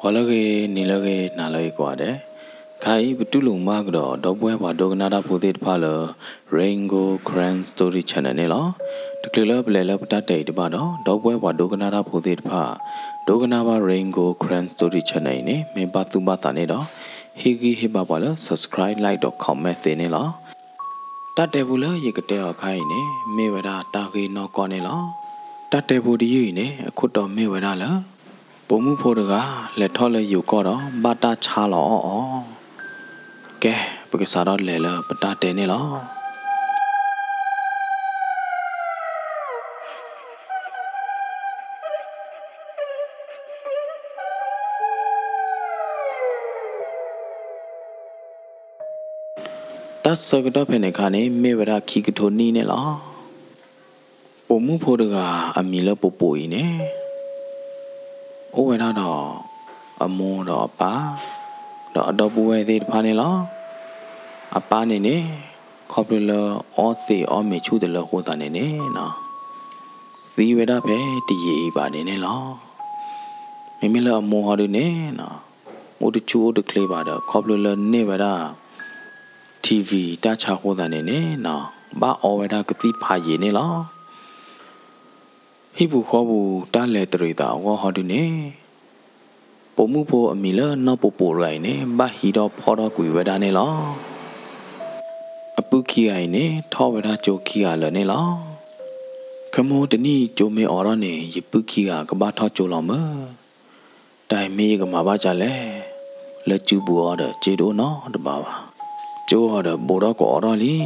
ဂီၤလၢအဂ့ၤ, နံၤလၢအဂ့ၤ, နၤလၢအဂ့ၤကိးဂၤဒဲး, ခါအံၤပတူၢ်လိာ်မုၢ်ဂီၤကဒီး ဒီပုၢ်ဝဲၢ်ပှၤဒိကနၣ်တၢ်ဖိသ့ၣ်တဖၣ်လၢ Rain Gold Karen Story Channel န့ၣ်လီၤ. တချုးလၢပလဲၤလၢပတၢ်တဲအံၤတဘၣ်ဒီး ဒီပုၢ်ဝဲၢ်ပှၤဒိကနၣ်တၢ်ဖိသ့ၣ်တဖၣ် ဒိကနၣ်ဘၣ် Rain Gold Karen Story Channel အံၤန့ၣ် မ့ၢ်ဘၣ်သူၣ်ဘၣ်သးန့ၣ်ဒီး ဟ့ၣ်ဂံၢ်ဟ့ၣ်ဘါပှၤလၢ subscribe, like ဒီး comment သ့န့ၣ်လီၤ. တၢ်တဲဖိလၢယကတဲအီၤခါအံၤန့ၣ် မ့ၢ်ဝဲဒၣ်တၢ်ဂ့ၢ်နီၢ်ကီၢ်န့ၣ်လီၤ. တၢ်တဲဖိတယုၢ်အံၤန့ၣ် အခိၣ်တီမ့ၢ်ဝဲဒၣ်လၢ ပိာ်မုၣ်ဖိတဂၤ လဲၤထီၣ်လၢယိၤကီၢ်ဒီး ဘၣ်တၢ်ဆါလီၤအီၣ်အီၤ. ကဲ, ပကစးထီၣ်လဲၤလၢပတၢ်တဲန့ၣ်လီၤ. တၢ်ဆၢကတီၢ်ဖဲန့ၣ်အခါန့ၣ် မ့ၢ်ဝဲဒၣ်ခံကထိနံၣ်န့ၣ်လီၤ. ပိာ်မုၣ်ဖိတဂၤအမံၤလၢပိာ်ပိာ်အံၤန့ၣ် အိၣ်ဝဲဒၣ်ဒီး အမိၢ်ဒီးအပၢ် ဒီးအဒီပုၢ်ဝဲၢ်သ့ၣ်တဖၣ်န့ၣ်လီၤ. အပၢ်န့ၣ်န့ၣ် ခီဖျိလၢအီသံးအီမ့ၤဆူၣ်တလၢအဃိသတးန့ၣ်န့ၣ် သံဝဲဒၣ်ဖဲတယံာ်အံၤဘၣ်န့ၣ်န့ၣ်လီၤ. မ့မ့ၢ်လၢအမိၢ်ဟီဒုန့ၣ် အိၣ်တဆူၣ်အိၣ်တချ့ဘၣ်ဒီး ခီဖျိလၢန့ၢ်ဝဲဒၣ် ထံၣ်ဝံၤ တၢ်ဆါအဃိသတးန့ၣ်န့ၣ် ဘၣ်အီဝဲဒၣ်ကသံၣ်ဖးယံာ်န့ၣ်လီၤ. ဟံၣ်ပူၤဃီပူၤတၢ်လဲၤတရံးသးအဂီၢ်ဟီဒုန့ၣ် ပိာ်မုၣ်ဖိအမံၤလၢနီၢ်ပိာ်ပိာ်တဂၤအံၤန့ၣ် ဘၣ်ဟံးထီၣ်ဖီၣ်ထီၣ်ကွံာ်ဝဲဒၣ်န့ၣ်လီၤ. အပုၢ်ခံဂၤအံၤန့ၣ် ထီၣ်ဝဲဒၣ်ကၠိခံဂၤလၢာ်န့ၣ်လီၤ. ခဲမိၢ်တနံၣ်ကၠိမ့ၢ်အိးထီၣ်န့ၣ် ယပုၢ်ခံဂၤကဘၣ်ထီၣ်ကၠိလီၤမၢ်. တၢ်အံၤမ့ၢ်ယကမၤဘၣ်ဒ်လဲၣ်. လၢစုပူၤအီၤဒီး စ့တအိၣ်နီတဘ့ၣ်ဘၣ်. ကၠိအီၤဒီး ဘူးထီၣ်ကအိးထီၣ်လံ.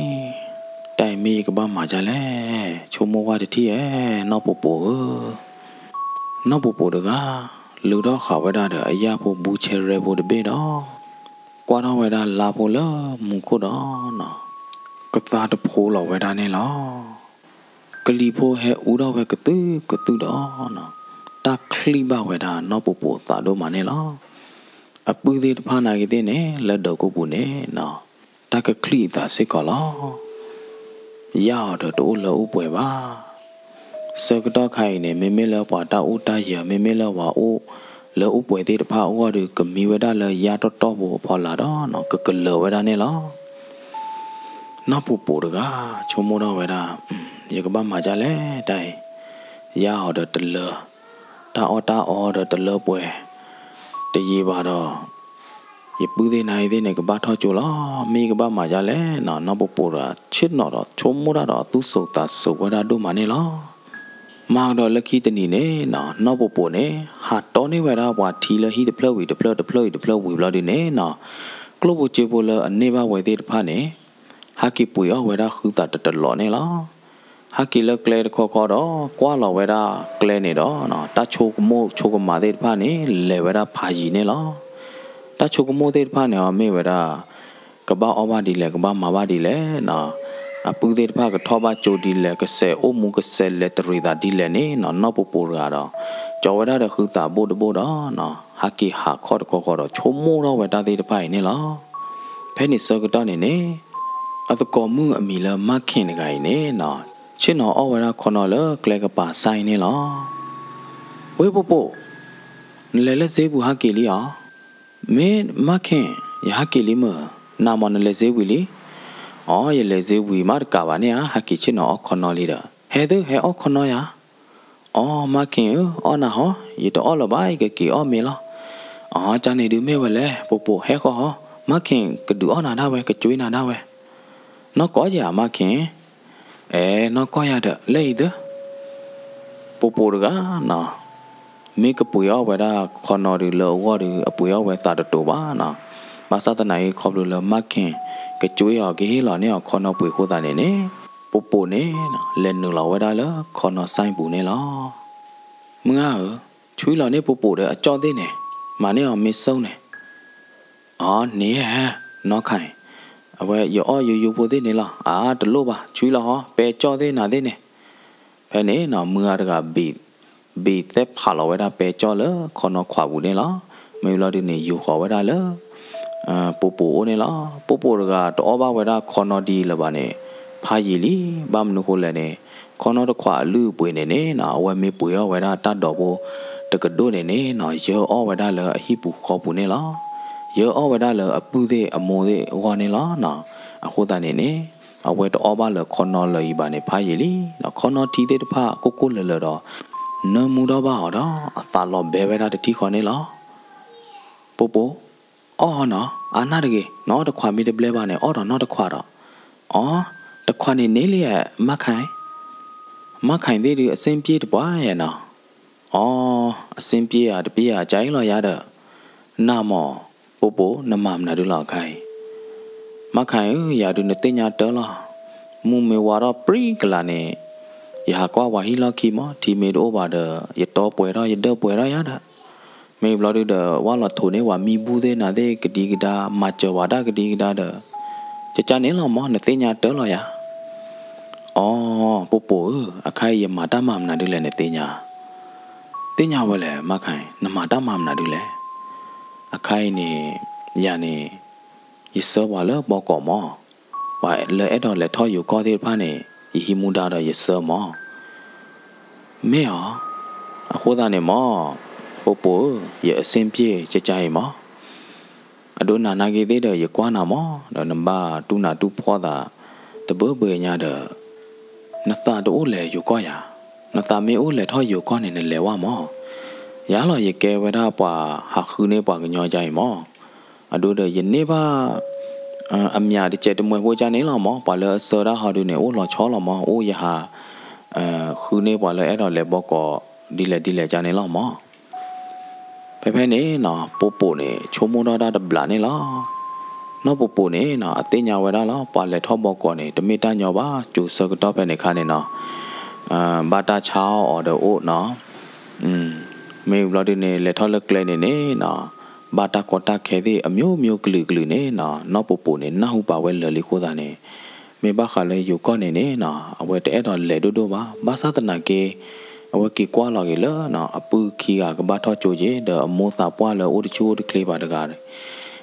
တၢ်အံၤမ့ၢ်ယကဘၣ်မၤဒ်လဲၣ်. ဆိကမိၣ်ကွၢ်တထံၣ်ဧါ, နီၢ်ပိာ်ပိာ်ဧၢ. နီၢ်ပိာ်ပိာ်တဂၤ လုၢ်ထီၣ်ဃာ်ဝဲဒၣ်ဒီး အယၣ်ဖိဘူးဆဲရဲဖိတဘ့ၣ်ဒီး ကွၢ်ထီၣ်ဝဲဒၣ်လါဖိလၢမူခိၣ်ဒီး ကသါတဖိလီၤဝဲဒၣ်န့ၣ်လီၤ. ကလံၤဖိဟဲအူထီၣ်ဝဲကသုၣ်ကသုၣ်ဒီး တၢ်ချံၣ်ဘၣ်ဝဲဒၣ်နီၢ်ပိာ်ပိာ်သးဒိၣ်မးန့ၣ်လီၤ. အပုၢ်သ့ၣ်တဖၣ်နာ်က့ၤသ့ၣ်န့ၣ် လၢဒၢးကိးပူၤန့ၣ် တၢ်ကချံၣ်အသးစ့ၢ်ကီးလီၤ. ယၢ်အီၤဒီးတအိၣ်လၢအိၣ်ပှဲၤဘၣ်. ဆၢကတီၢ်ခါအံၤန့ၣ် မ့မ့ၢ်လၢပှၤတၢ်အိၣ်တၢ်ယၢၤ မ့မ့ၢ်လၢပှၤအိၣ်လၢအိၣ်ပှဲၤသ့ၣ်တဖၣ်အဂီၢ်ဒီး ကမံဝဲဒၣ်လၢယါတီတီဖိအဖီလာ်ဒီး ကကလၢၤဝဲဒၣ်န့ၣ်လီၤ. နီၢ်ပိာ်ပိာ်တဂၤ ဆိကမိၣ်ထီၣ်ဝဲဒၣ်, ယကဘၣ်မၤဒ်လဲၣ် တၢ်အံၤ, ယါအီၤဒီးတလၢ, တၢ်အီၣ်တၢ်အီဒီးတလၢပှဲၤ, တယံာ်ဘၣ်ဒီး ယပုၢ်သ့ၣ်နၤအံၤသ့ၣ်န့ၣ် ကဘၣ်ထီၣ်ကၠိလီၤ. မ့ၢ်ယကဘၣ်မၤဒ်လဲၣ်နီၤ, နီၢ်ပိာ်ပိာ်တဂၤ ဆ့ၣ်နီၤဒီး ဆိကမိၣ်တၢ်ဒီးသူၣ်စိၤသးစိၤဝဲဒၣ်ဒိၣ်မးန့ၣ်လီၤ. မၤကဒီးလၢခံတနံၤန့ၣ်နီၤ, နီၢ်ပိာ်ပိာ်န့ၣ် ဟးတီန့ၢ်ဝဲဒၣ်ပှၤထံလၢဟံၣ်တဖျၢၣ်ဝံၤတဖျၢၣ် တဖျၢၣ်ဝံၤတဖျၢၣ်ဝံၤဘျီဒုန့ၣ်နီၤ, ကျိၣ်ဖိစ့ဖိလၢအန့ၢ်ဘၣ်ဝဲသ့ၣ်တဖၣ်န့ၣ် ဟးက့ၤပှ့ၤအီၣ်ဝဲဒၣ်ဃုသးတတလီးန့ၣ်လီၤ. ဟးက့ၤလၢကျဲတခီခီဒီး ကွၢ်လီၤဝဲဒၣ်ကျဲန့ၣ်ဒီး တၢ်ဆိကမိၣ်ဆိကမးသ့ၣ်တဖၣ်န့ၣ် လဲၤဝဲဒၣ်ဖးယံာ်န့ၣ်လီၤ. တၢ်ဆိကမိၣ်သ့ၣ်တဖၣ်န့ၣ်အီၤမ့ၢ်ဝဲဒၣ် ကဘၣ်အီၣ်ဘၣ်ဒ်လဲၣ် ကဘၣ်မၤဘၣ်ဒ်လဲၣ်နီၤ, အပုၢ်သ့ၣ်တဖၣ်ကထီၣ်ဘၣ်ကၠိဒ်လဲၣ် ကစဲးအိၣ်မူကစဲးလဲၤတရံးသးဒ်လဲၣ်န့ၣ်နီၤ, နီၢ်ပိာ်ပိာ်တဂၤဒီး ကၠီဝဲဒၣ်ဒီးဃုသးဘိၣ်တဘိၣ်ဒီးနီၤ, ဟးက့ၤဟးခီၣ်တခီခီဒီး ဆိကမိၣ်ထီၣ်ဝဲတၢ်သ့ၣ်တဖၣ်အံၤန့ၣ်လီၤ. ဖဲန့ၣ်ဆၢကတီၢ်န့ၣ်န့ၣ် အသကိးမုၣ်အမံၤလၢမါခ့ၣ်တဂၤအံၤန့ၣ်နီၤ, ဆ့ၣ်နီၤအီၣ်ဝဲဒၣ်ခီနီလၢကျဲကပၤစၢ်အံၤန့ၣ်လီၤ. ဝ့ၢ်ပိာ်ပိာ်, နလဲၤလၢစ့ပူၤဟးက့ၤလံဧါ. မ့ၢ်မါခ့ၣ်, ယဟးက့ၤလံမုၢ်, နၤမ့ၢ်နလဲၤစ့ဝံၤလံ. အိ, ယလဲၤစ့ဝံၤမးတကးဘၣ်န့ၣ်ဧါ, ဟဲက့ၤဆ့ၣ်နီၤအီၣ်ခီနီလံဒီး, ဟဲသု ဟဲအီၣ်ခီနီယၤ. အိ, မါခ့ၣ်ဧၢ, အီၣ်နၤဟီ, ယတအီၣ်လၢၤဘၣ်, ယကက့ၤအီၣ်မ့ၤလီၤ. အိ, ကန့ၣ်ဒုးမ့ၢ်ဝဲလဲၣ်, ပိာ်ပိာ်ဟဲဃီဟီ, မါခ့ၣ်ကဒုးအီၣ်နၤဒၣ်ဝဲ, ကကွ့နၤဒၣ်ဝဲ. နီၢ်ကီၢ်ယၤမါခ့ၣ်, အဲ, နီၢ်ကီၢ်ယၤဒီး လဲၣ်အံၤသု. ပိာ်ပိာ်တဂၤနီၤ, မ့ၢ်ကပှ့ၤအီၣ်ဝဲဒၣ်ခီနီဒုးလၢအဂီၢ်ဒီး အပှ့ၤအီၣ်ဝဲသးတတိၤဘၣ်နီၤ. ဘၣ်ဆၣ်သနာ်က့ ခီဖျိလၢမါခ့ၣ် ကကွ့အီၤ ကဟ့ၣ်လီၤန့ၢ်အီၤခီနီပှ့ၤအဃိသတးန့ၣ်န့ၣ်, ပိာ်ပိာ်န့ၣ် လဲၤနုာ်လီၤဝဲဒၣ်လၢခီနီစဲပူၤန့ၣ်လီၤ. မုၢ်ဂၤဧၢ, ဆွံလီၤန့ၢ်ပိာ်ပိာ်ဒီးအကၠီၣ်သ့ၣ်န့ၣ်, မၤန့ၢ်အီၤမ့ၢ်စိန့ၣ်. အန့ၣ်, နီၢ်ခါအံၤ, အဝဲယအီၣ်ယိယိဖိသ့ၣ်န့ၣ်လီၤ. အါ တလိၣ်ဘၣ်, ဆွံလီၤဟီ, ပဲကၠီၣ်သ့ၣ်နၤသ့ၣ်န့ၣ်. ဖဲန့ၣ်နီၤ မုၢ်ဂၤတဂၤ ဘ့ၣ်သဲဖးလီၤဝဲဒၣ်ပဲကၠီၣ်လၢခီနီခွးပူၤန့ၣ်လီၤ. မ့ၢ်ဘျီဒုန့ၣ် ယူာ်ဃီၤဝဲဒၣ်လၢ ပိာ်ပိာ်အိၣ်န့ၣ်လီၤ. ပိာ်ပိာ်တဂၤတအီၣ်ဘၣ်ဝဲဒၣ်ခီနီဒ်အံၤလၢၤဘၣ်န့ၣ် ဖးယံာ်လံ. ဘၣ်မနုၤဃိလဲၣ်န့ၣ် ခီနီတခွးအလုၢ်အပှ့ၤန့ၣ်န့ၣ်နီၤ အဝဲမ့ၢ်ပှ့ၤအီၣ်ဝဲဒၣ်တၢ်ဒိးဖိတ တကဒိၣ်န့ၣ်န့ၣ်နီၤ ယၢအီၣ်ဝဲဒၣ်လၢအဟံၣ်ပူၤဃီပူၤန့ၣ်လီၤ. ယၢအီၣ်ဝဲဒၣ်လၢအပုၢ်သ့ၣ်အမိၢ်သ့ၣ်အဂီၢ်န့ၣ်လီၤနီၤ. အဃိသတးန့ၣ်န့ၣ် အဝဲတအီၣ်ဘၣ်လၢခီနီလၢၤအံၤဘၣ်န့ၣ် ဖးယံာ်လံနီၤ. ခီနီထံသ့ၣ်တဖၣ်ကိၢ်ကိၢ်လၢၤလၢၤဒီး နၢမူထီၣ်ဘၣ်အီၤဒီး အသးလီၤဘဲဝဲဒၣ်တထံၣ်ဃီန့ၣ်လီၤ. ပိာ်ပိာ်, အီၣ်နီၤ, အါနၢ်တဂ့ၤ, နီတခွးမ့ၢ်တဘျဲဘၣ်န့ၣ် အီၣ်ဒီးနီတခွးဒီး. အီ, တခွးန့ၣ်န့ၢ်လံဧါ, မါခါ, မါခါသ့ၣ်ဒုး အဆင်ပြေတပှၢ်ဧါနီၤ. အီ, အဆင်ပြေဧါတပြေဧါ ကၢ်အံၤလီၤယၤဒီး. နၤမၢ်, ပိာ်ပိာ် နမၤမနုၤဒုလီၤအခါအံၤ. မါခါဧၢ, ယၤဒုးနသ့ၣ်ညါတၢ်လီၤ. မုၢ်မ့ၢ်ဝါထီၣ်ပြံကလးန့ၣ် ယဟးကွၢ်ပှၤဟံၣ်လီၢ်ခံမၢ်, ထံမ့ၢ်တအိၣ်ဘၣ်ဒီး ယတီပှဲၤထီၣ် ယဒၢၣ်ပှဲၤထီၣ်ယၤဒီး. မ့ၢ်ဘျီဒုဒီး ဝၢ်လီၤထိးန့ၢ်ပှၤမံဘူၣ်သ့ၣ်နၤသ့ၣ်ကဒံကဒါ မၤစၢၤဝဲဒၣ်ကဒံကဒါဒီး ကကန့ၣ်လီၤမၢ်, နသ့ၣ်ညါတၢ်လီၤယၤ. အီ, ပိာ်ပိာ်ဧၢ, အခါအံၤယမၤတၢ်မၤမနုၤဒုလဲၣ် နသ့ၣ်ညါ. သ့ၣ်ညါဝဲလဲၣ် မါခါ, နမၤတၢ်မၤမနုၤဒုလဲၣ်. အခါအံၤန့ၣ် ယၤန့ၣ် ယဆှၢပှၤလၢဘီကီးမၢ်, ပှၤလၢအဲၣ်ဒိးလဲၤထီၣ်ယိၤကီၢ်သ့ၣ်တဖၣ်န့ၣ် ယဟံးမူဒါဒီးယဆှၢမၢ်. မ့ၢ်အီၤ, အဃိသတးန့ၣ်မၢ်, ပိာ်ပိာ်ဧၢ, ယအဆင်ပြေ ကကါအံၤမၢ်. အဒိနၤနာ်က့သ့ၣ်ဒီး ယကွၢ်နၤမၢ်, ဒီးနဘၣ်တူၢ်နးတူၢ်ဖှီၣ်သး တဘၢဘၢညါဒီး နသးတအိၣ်လဲၤယိၤကီၢ်ယၤ. နသးမ့ၢ်အိၣ်လဲၤထီၣ်ယိၤကီၢ်န့ၣ် နလဲၤဝဲမၢ်. ယၤလီၤ ယကဲဝဲဒၣ်ပှၤဟးဃုန့ၢ်ပှၤကညီကါအံၤမၢ်. အဒိဒီးယန့ၢ်ဘၣ် အမျးတစဲးတမှဲးဖိကါန့ၣ်လီၤမၢ်. ပှၤလၢအဆှၢဒၣ်ဟီဒုန့ၣ် အိၣ်လီၤဆီလီၤမၢ်. အိၣ်ယဟး ဃုန့ၢ်ပှၤလၢအဲၣ်ဒိးလဲၤဘီကီး ဒ်လဲၣ်ဒ်လဲၣ်ကါန့ၣ်လီၤမၢ်. ဖဲဖဲန့ၣ်နီၤ ပိာ်ပိာ်န့ၣ် ဆိကမိၣ်ထီၣ်တၢ်တဘျးန့ၣ်လီၤ. နီၢ်ပိာ်ပိာ်န့ၣ်နီၤ အသ့ၣ်ညါဝဲဒၣ်လီၤ ပှၤလဲၤထီၣ်ဘီကီးန့ၣ် တမ့ၢ်တၢ်ညီဘၣ်. ကၠိဆၢကတီၢ်ဖဲန့ၣ်အခါန့ၣ်နီၤ ဘၣ်တၢ်ဆါအီၣ်အီၤဒီးအိၣ်နီၤ. မ့ၢ်ဘျီဒုန့ၣ် လဲၤထီၣ်လၢကျဲန့ၣ်န့ၣ်နီၤ ဘၣ်တၢ်ကီတၢ်ခဲသ့ၣ် အမျိုးမျိုးကလုာ်ကလုာ်န့ၣ်နီၤ နီၢ်ပိာ်ပိာ်န့ၣ် နၢ်ဟူပာ်ဝဲလၢာ်လံအဃိသတးန့ၣ် မ့ၢ်ဘၣ်ဃးလၢယိၤကီၢ်န့ၣ်န့ၣ်နီၤ အဝဲတအဲၣ်ဒိးလဲၤဒိၣ်ဒိၣ်ဘၣ်. ဘၣ်ဆၣ်သနာ်က့ အဝဲက့ၤကွၢ်လီၤက့ၤလၢနီၤ အပုၢ်ခံဂၤကဘၣ်ထီၣ်ကၠိက့ၤ ဒီးအမိၢ်သးပှၢ်လၢအိၣ်တဆူၣ်အိၣ်တချ့ဘၣ်တဂၤ အံၤ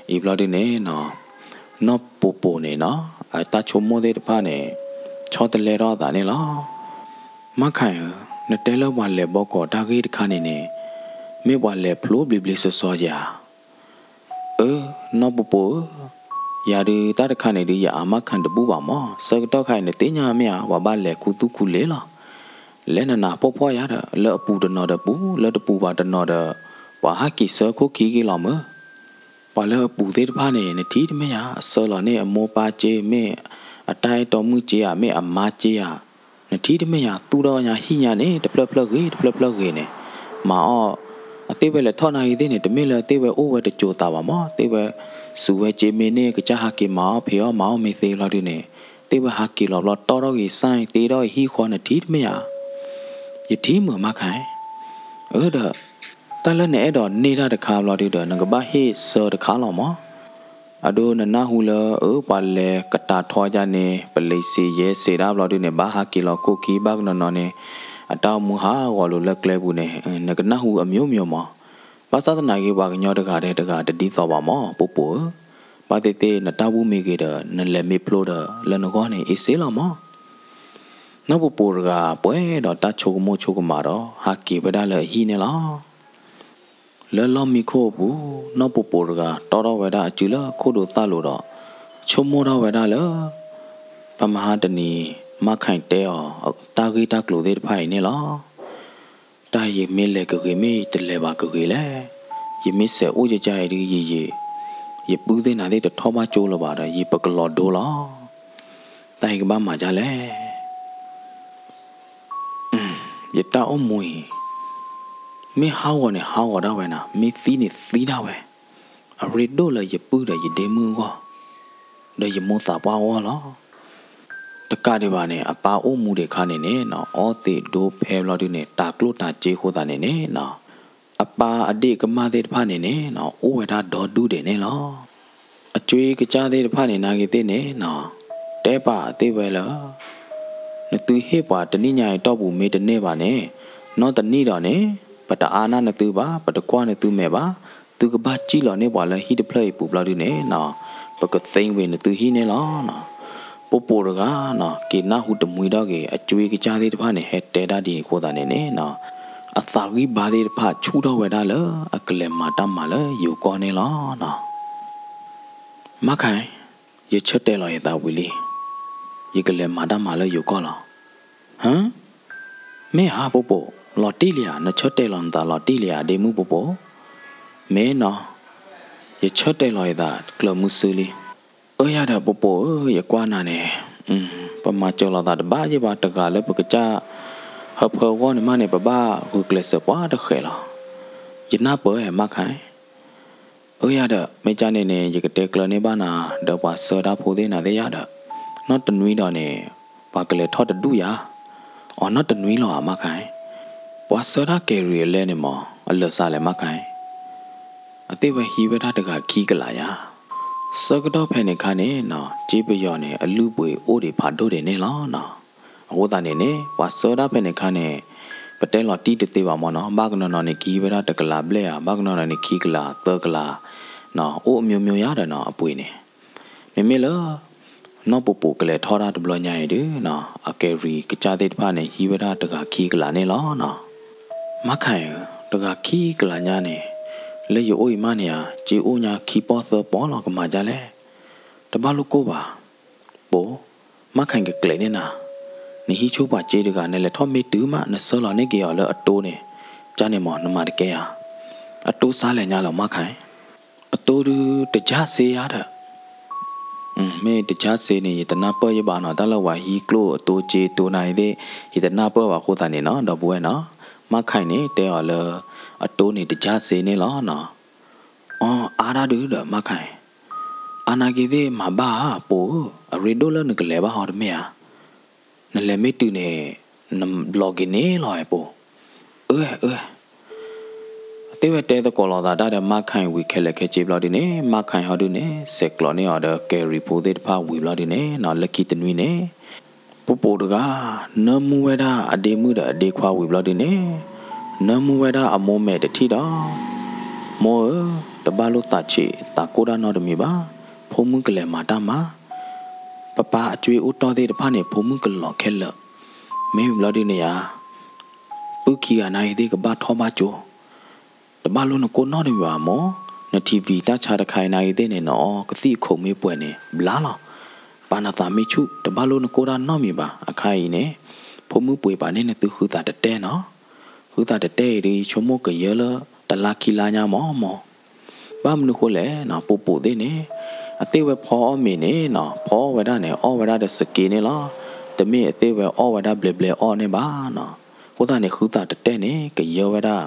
ဘျီဒုန့ၣ်နီၤ နီၢ်ပိာ်ပိာ်န့ၣ်နီၤ အတၢ်ဆိကမိၣ်သ့ၣ်တဖၣ်န့ၣ် ဆီတလဲထီၣ်အသးန့ၣ်လီၤ. မါခါဧၢ, နတဲလၢပှၤလဲၤဘီကီးတၢ်ဂ့ၢ်တခါန့ၣ်န့ၣ် မ့ၢ်ပှၤလဲၤဖျိဘျ့ဘျ့စီစီဧါ. အၢ, နီၢ်ပိာ်ပိာ်ဧၢ, ယၤဒုးတၢ်တခါန့ၣ်ဒုး ယအမါခါတဘူၣ်ဘၣ်မၢ်. ဆၢကတီၢ်ခါအံၤ နသ့ၣ်ညါမ့ၢ်ဧါ, ပှၤဘၣ်လဲၤခူသူၣ်ခူလ့လီၤ. လဲၤနးနးဖှီၣ်ဖှီၣ်ယၤဒီး လၢအပူၤတနီၤဒီးပူၤ, လၢတပူၤဘၣ်တနီၤဒီး ပှၤဟးက့ၤဆၢခိၣ်ခံက့ၤလီၤမၢ်. ပှၤလၢအပူၤသ့ၣ်တဖၣ်န့ၣ် နထံၣ်တမ့ၢ်ယၤ အဆှၢလီၤန့ၢ်အမိၢ်ပၢ်စ့ မ့ၢ်အတၢ်အဲၣ်တီမုၣ်စ့ဧါ မ့ၢ်အမါစ့ဧါ, နထံၣ်တမ့ၢ်ယၤ သူၣ်ထီၣ်ညါဟံၣ်ညါန့ၣ် တဖျၢၣ်ဖျၢၣ်ဂ့ၤ တဖျၢၣ်ဖျၢၣ်ဂ့ၤန့ၣ် မၤအီၣ်, အသ့ၣ်ဝဲလဲၤထီၣ်နာ်ဂ့ၤသ့ၣ်န့ၣ် တမ့ၢ်လၢသ့ၣ်ဝဲအိၣ်ဝဲတစိၤသးဘၣ်မၢ်. သ့ၣ်ဝဲစူးဝဲစ့မ့ၢ်န့ၢ် ကစၢ်ဟးက့ၤမၤအီၣ်ဖံးအီၣ်မၤအီၣ်မ့ၢ်သ့ဘျီဒုန့ၣ် သ့ၣ်ဝဲဟးက့ၤလီၤဘျီ တီထီၣ်ဂ့ၤစၢ်သ့ထီၣ်ဂ့ၤဟံၣ်ဃီ နထံၣ်တမ့ၢ်ယၤ. ယထံၣ်မုာ်မါခါ, အၢဒီး တၢ်လၢနအဲၣ်ဒိးန့ၢ်တၢ်တခါဘျီဒုဒီး နကဘၣ်ဟ့ၣ်ဆၢတခါလီၤမၢ်. အဒိနနၢ်ဟူလၢ အၢ ပှၤလဲၤကတၢ်ထီယါန့ၣ် ပလံၤစ့ယဲစ့ဒၣ်ဘျီဒုန့ၣ် ဘၣ်ဟးက့ၤလီၤခိၣ်ခံ ဘၣ်ကနီၤနီၤန့ၣ် အတၢ်အိၣ်မူဟးဂီၤလိာ်လၢကျဲပူၤန့ၣ် နကနၢ်ဟူအမျိုးမျိုးမၢ်. ဘၣ်ဆၣ်သနာ်က့ ပှၤကညီတဂၤဒီးတဂၤတဒ်သိးဘၣ်မၢ် ပိာ်ပိာ်ဧၢ. ဘၣ်သ့ၣ်သ့ၣ်နတၢ်ဘူၣ်မ့ၢ်ဂ့ၤဒီး နလဲၤမ့ၢ်ဖျိဒီး လၢနဂီၢ်န့ၣ် အ့ၣ်စ့လီၤမၢ်. နီၢ်ပိာ်ပိာ်တဂၤ ပှဲၤဒီးတၢ်ဆိကမိၣ်ဆိကမးဒီး ဟးက့ၤဝဲဒၣ်လၢအဟံၣ်န့ၣ်လီၤ. လၢလီၢ်မံခိၣ်အပူၤ နီၢ်ပိာ်ပိာ်တဂၤ တီထီၣ်ဝဲဒၣ်အစုလၢခိၣ်ဒိးသၣ်လိၤဒီး ဆိကမိၣ်ထီၣ်ဝဲဒၣ်လၢ ဖဲမဟါတနံၤ မါခါတဲအီၤ တၢ်ဂ့ၢ်တၢ်ကျိၤသ့ၣ်တဖၣ်အံၤန့ၣ်လီၤ. တၢ်ယမ့ၢ်လဲၤကဂ့ၤ မ့ၢ်တလဲၤဘၣ်ကဂ့ၤလဲၣ်. ယမ့ၢ်စဲးအိၣ်ယကါအံၤဒုး ယယံာ် ယပုၢ်သ့ၣ်နၤသ့ၣ်တထီၣ်ဘၣ်ကၠိလၢၤဘၣ်ဒီး ယပကလီၤဒိလီၤ. တၢ်အံၤကဘၣ်မၤဒ်လဲၣ်. ယတၢ်အိၣ်မူအံၤ မ့ၢ်ဟးဂီၤန့ၣ် ဟးဂီၤဒၣ်ဝဲနၤ, မ့ၢ်သံန့ၣ်သံဒၣ်ဝဲ, အရ့ဒိၣ်လၢယပုၢ်ဒီးယဒ့မုၣ်အဂီၢ်, ဒီးယမိၢ်သးပှၢ်အဂီၢ်လီၤ. တကးဒံးဘၣ်န့ၣ် အပၢ်အိၣ်မူဒံးအခါန့ၣ်န့ၣ် အီသံးဒိဖဲဘျီဒုန့ၣ် တၤကျိၣ်တၤစ့အဃိသတးန့ၣ်န့ၣ် အပၢ်အဒ့ၣ်ကမၢ်သ့ၣ်တဖၣ်န့ၣ်န့ၣ် အိၣ်ဝဲဒၣ်ဒီဒူၣ်ဒံးန့ၣ်လီၤ. အကၠွ့ကစၢ်သ့ၣ်တဖၣ်န့ၣ် နာ်ဂ့ၤသ့ၣ်န့ၣ် တဲပာ်သ့ၣ်ဝဲလၢ နသုဟ့ၣ်ပှၤတနံၣ်ညါအံၤတီၢ်ပူၤမ့ၢ်တန့ၢ်ဘၣ်န့ၣ် နီၢ်တနံၣ်ဒီးန့ၣ် ပတအါနၢ်နသုဘၣ်, ပတကွၢ်နသုမဲာ်ဘၣ်, သုကဘၣ်စံၣ်လီၤန့ၢ်ပှၤလၢဟံၣ်တဖျၢၣ်အံၤပူၤဘျီဒုန့ၣ် ပကသ့ဝ့ၤနသုဟံၣ်န့ၣ်လီၤ. ပိာ်ပိာ်တဂၤ က့ၤနၢ်ဟူတမှံထီၣ်က့ၤ အကၠွ့ကစၢ်သ့ၣ်တဖၣ်န့ၣ် ဟဲတဲဒၣ်ဒ်န့ၣ်အဃိသတးန့ၣ်န့ၣ် အသးဂံၢ်ဘါသ့ၣ်တဖၣ်ဆူၣ်ထီၣ်ဝဲဒၣ်လၢ အကလဲၤမၤတၢ်မၤလၢယိၤကီၢ်န့ၣ်လီၤနီၤ. မါခါအံၤ, ယဆၢတဲာ်လီၤယသးဝံၤလံ. ယကလဲၤမၤတၢ်မၤလၢယိၤကီၢ်လီၤ. ဟၢ, မ့ၢ်ဧါ ပိပိာ်, လီၤတံၢ်လံဧါ, နဆၢတဲာ်လီၤနသးလီၤတံၢ်လံဧါ ဒ့မုၣ်ပိပိာ်. မ့ၢ်နီၤ, ယဆၢတဲာ်လီၤယသးကျၢၤမုဆူလံ. အၢ ယၤဒီးပိပိာ်ဧၢ, ယကွၢ်နၤန့ၣ်, ပမၤစၢၤလိာ်သးတဘၣ်ယဲဘၣ်, တဂၤလၢပကစၢ်ဟၢဖၢဂီၢ်န့ၣ်မးန့ၣ် ပဘၣ်ဂုာ်ကျဲးစၢးပှၤတဃဲးလီၤ. ယနၢ်ပၢၢ် မါခါအံၤ. အၢ ယၤဒီး မ့ၢ်ကၢ်န့ၣ်န့ၣ် ယကတဲကျၢၤန့ၢ်ဘၣ်နၤ ဒီးပှၤဆှၢတၢ်ဖိသ့ၣ်နၤသ့ၣ်ယၤဒီး, နီၢ်တနွံဒီးန့ၣ် ပှၤကလဲၤထီၣ်တဒူၣ်ယၤ. အိ နီၢ်တနွံလီၤဧါ မါခါအံၤ. ပှၤဆှၢတၢ်ကဲၤရံၤအလဲၣ်န့ၣ်မး အလၢာ်စးလဲၣ် မါခါအံၤ. အသ့ၣ်ဝဲဟံးဝဲဒၣ်တဂၤခံကလးယၤ. ဆၢကတီၢ်ဖဲန့ၣ်ခါန့ၣ်နီၤ စ့ပယီၤန့ၣ် အလုၢ်အပှ့ၤအိၣ်ဒံးဖးဒိၣ်ဒံးန့ၣ်လီၤနီၤ. အဃိသတးန့ၣ်န့ၣ် ပှၤဆှၢတၢ်ဖဲန့ၣ်ခါန့ၣ် ပတဲလီၤတံၢ်တသ့ဘၣ်မးနီၤ, ဘၣ်ကနီၤနီၤန့ၣ် ကဟံးဝဲဒၣ်တကလးဘျဲၣ်ဧါ, ဘၣ်ကနီၤနီၤန့ၣ် ခံကလး သၢကလး, အိၣ်အမျိုးမျိုးယၤဒီးနီၤ အပှ့ၤန့ၣ်. မ့မ့ၢ်လၢ နီၢ်ပိပိာ်ကလဲၤထီၣ်တၢ်တဘျီညါအံၤဒုးနီၤ အကဲၤရံၤကစၢ်သ့ၣ်တဖၣ်န့ၣ် ဟံးဝဲဒၣ်တဂၤခံကလးန့ၣ်လီၤနီၤ. မါခါအံၤဧၢ, တဂၤခံကလးညါန့ၣ် လၢယအိၣ်အံၤမးန့ၣ်ဧါ, စ့အိၣ်ညါခံပီၢ်သၢပီၢ်လီၤ, ကမၤဒ်လဲၣ်. တဘၣ်လိၣ်ကိၢ်ဘၣ် ပိ, မါခါအံၤကကျဲးန့ၢ်နၤ, နဟံးဆိပှၤစ့တဂၤ နလဲၤထီၣ်မ့ၢ်တုၤမး နဆှၢလီၤန့ၢ်က့ၤအီၤလၢအတိန့ၣ်, ကန့ၣ်မး နမၤတကဲဧါ. အတိစါလဲၣ်ညါလီၤ မါခါအံၤ. အတိဒုးတကၢ်စ့ယၤဒီး မ့ၢ်တကၢ်စ့န့ၣ် ယတနၢ်ပၢၢ်ယဘၣ်နီၤ, တၢ်လၢပှၤဟံးကျိၣ်အတိစ့တိနၤအံၤသ့ၣ် ယတနၢ်ပၢၢ်ဘၣ်အဃိသတးန့ၣ်နီၤ ဒီပုၢ်ဝဲၢ်နီၤ. မါခါအံၤန့ၣ် တဲအီၤလၢ အတိန့ၣ်တကၢ်စ့န့ၣ်လီၤနီၤ. အိ အါဒၣ်ဒုးဒီး မါခါအံၤ. အါနာ်က့ၤသ့ၣ်မၤဘၣ်ဧါ ပိဧၢ, အရ့ဒိၣ်လၢနကလဲၤဘၣ်ဟီတမ့ၢ်ဧါ. နလဲၤမ့ၢ်တုၤန့ၣ် နလီၤက့ၤန့ၣ်လီၤဧါ ပိ. အၢ အၢ အသ့ၣ်ဝဲတဲသကိးလိာ်သးတၢ်ဒီး မါခါအံၤဝံၤခဲလၢာ်ခဲဆ့ဘျီဒုန့ၣ် မါခါအံၤဟီဒုန့ၣ် ဆဲးကျိးန့ၢ်အီၤဒီးကဲၤရံၤဖိသ့ၣ်တဖၣ်ဝံၤဘျီဒုန့ၣ်နီၤ လၢခံတနွံန့ၣ် ပိပိာ်တဂၤ နၢမူဝဲဒၣ်အဒ့မုၣ်ဒီးအဒ့ခွါဝံၤဘျီဒုန့ၣ် နၢမူဝဲဒၣ်အမိၢ်မဲာ်တထံၣ်ဒီး မိၢ်ဧၢ, တဘၣ်လိၣ်သးဆံးသးကိၢ်တၢ်နီတမံၤဘၣ်. ဖိမုၣ်ကလဲၤမၤတၢ်မၤ, ပပၢ်အကၠွ့အိၣ်တီၢ်သ့ၣ်တဖၣ်န့ၣ် ဖိမုၣ်ကလီၤခဲလၢာ်. မ့ၢ်ဝံၤဘျီဒုန့ၣ်ဧါ ပုၢ်ခံဂၤနာ်ဂ့ၤသ့ၣ်ကဘၣ်ထီၣ်ဘၣ်ကၠိ, တဘၣ်လိၣ်နကိၢ်နီတမံၤဘၣ်မိၢ်, န ထံၣ်ဝံၤ တၢ်ဆါတခါအံၤနာ်ဂ့ၤသ့ၣ်န့ၣ် နအီကသံၣ်အခိၣ်မ့ၢ်ပှဲၤန့ၣ် ဘျါလီၤ. ပာ်နသးမ့ၢ်ဆူၣ် တဘၣ်လိၣ်နကိၢ်တၢ်နီတမံၤဘၣ်. အခါအံၤန့ၣ် ဖိမုၣ်ပှ့ၤပာ်န့ၢ်နသုဃုသးတတဲနီၤ. ဃုသးတတဲအံၤဒုး ယဆိကမိၣ်ကယၢလၢတလါခံလါညါမးမိၢ်. ဘၣ်မနုၤဃိလဲၣ်နီၤ ပိပိာ်သ့ၣ်န့ၣ် အသ့ၣ်ဝဲဖီအီၣ်မ့ၤန့ၣ်နီၤ ဖီအီၣ်ဝဲဒၣ်န့ၣ် အီၣ်ဝဲဒၣ်ဒီးစက့န့ၣ်လီၤ. တမ့ၢ်အသ့ၣ်ဝဲအီၣ်ဝဲဒၣ်ဘျဲးဘျဲးအီၣ်န့ၣ်ဘၣ်နီၤ. အဃိသတးန့ၣ် ဃုသးတတဲန့ၣ် ကယၢဝဲဒၣ်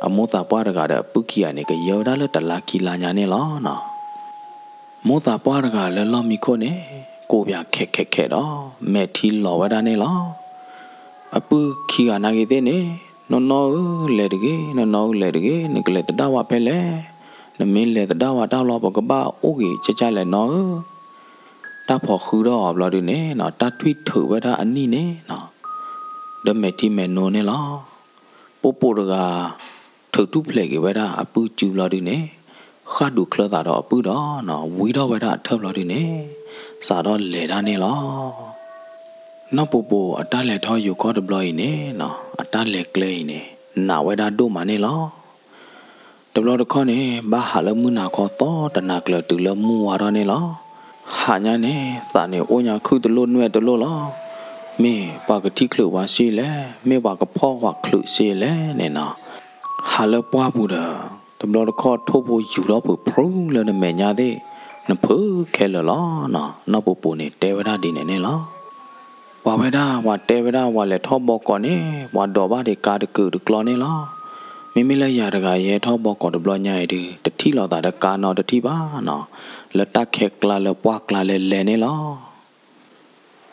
အမိၢ်သးပှၢ်တဂၤဒီးအပုၢ်ခံဂၤန့ၣ် ကယၢဝဲဒၣ်လၢတလါခံလါညါန့ၣ်လီၤနီၤ. မိၢ်သးပှၢ်တဂၤလၢလီၢ်မံခိၣ်န့ၣ် ကိးပၠးခဲးခဲးခဲးဒီး မဲာ်ထံလီၤဝဲဒၣ်န့ၣ်လီၤ. အပုၢ်ခံဂၤနာ်ဂ့ၤသ့ၣ်န့ၣ် နီၢ်နီၢ်ဧၢ လဲၤတဂ့ၤ, နီၢ်နီၢ်ဧၢ လဲၤတဂ့ၤ, နကလဲၤသဒၣ်ဝဲဖဲလဲၣ်. နမ့ၢ်လဲၤသဒၣ်ဝဲတၢ်လီၤ ပကဘၣ်အိၣ်ဂ့ၤကၠၢ်ကၠၢ်လဲၣ်နီၢ်ဧၢ. တၢ်ဖီၣ်ဃုထီၣ်အီၤဘျီဒုန့ၣ်နီၤ တၢ်ထွံၣ်ထုးဝဲဒၣ်အနံၣ်န့ၣ်နီၤ ဒီးမဲာ်ထံမဲာ်နိန့ၣ်လီၤ. ပိပိာ်တဂၤ ထုးထူၣ်ဖျဲးက့ၤဝဲဒၣ်အပုၢ်စုဘျီဒုန့ၣ် ဃၣ်ဒူးချၢသးဒီးအပုၢ်ဒီးနီၤ ဝံထီၣ်ဝဲဒၣ်အထၢၣ်ဘျီဒုန့ၣ် စးထီၣ်လဲၤတၢ်န့ၣ်လီၤ. နီၢ်ပိပိာ်အတၢ်လဲၤထီၣ်ယိၤကီၢ်တဘျီအံၤန့ၣ်နီၤ အတၢ်လဲၤကျဲအံၤန့ၣ် နာ်ဝဲဒၣ်ဒိၣ်မးန့ၣ်လီၤ. တဘျီတခီၣ်န့ၣ် ဘၣ်ဟးလၢမုၢ်နၤခီသီ တနၤကျၢၤတုၤလၢမုၢ်ဝါထီၣ်န့ၣ်လီၤ. ဟးညါန့ၣ် သးန့ၣ်အိၣ်ညါခုၣ်တလိၣ်နွဲၣ်တလိၣ်လီၤ. မ့ၢ်ပှၤကထံၣ်ချုးဝဲစ့လဲၣ်, မ့ၢ်ပှၤကဖီၣ်ပှၤချုးစ့လဲၣ်န့ၣ်နီၤ ဟးလၢပှၢ်ပူၤဒီး တဘျီတခီၣ်ထိၣ်ဖိယူၤထီၣ်ဖုးဖုးလၢနမဲာ်ညါသ့ၣ် နဖုးခဲလၢာ်လီၤနီၤ. နီၢ်ပိပိာ်န့ၣ် တဲဝဲဒၣ်ဒ်န့ၣ်န့ၣ်လီၤ. ပှၤဝဲဒၣ် ပှၤတဲဝဲဒၣ် ပှၤလဲၤထီၣ်ဘီကီးန့ၣ် ပှၤဒိးဘၣ်ဒံးကါတကုာ်တကျီန့ၣ်လီၤ. မ့မ့ၢ်လၢယၤတဂၤ ယဟဲထီၣ်ဘီကီးတဘျီညါအံၤဒုး တထံၣ်လိာ်သးဒီးကါနီတထံၣ်ဘၣ်နီၤ. လၢတၢ်ခဲကျါလၢပှၢ်ကျါလဲၤလဲၤန့ၣ်လီၤ.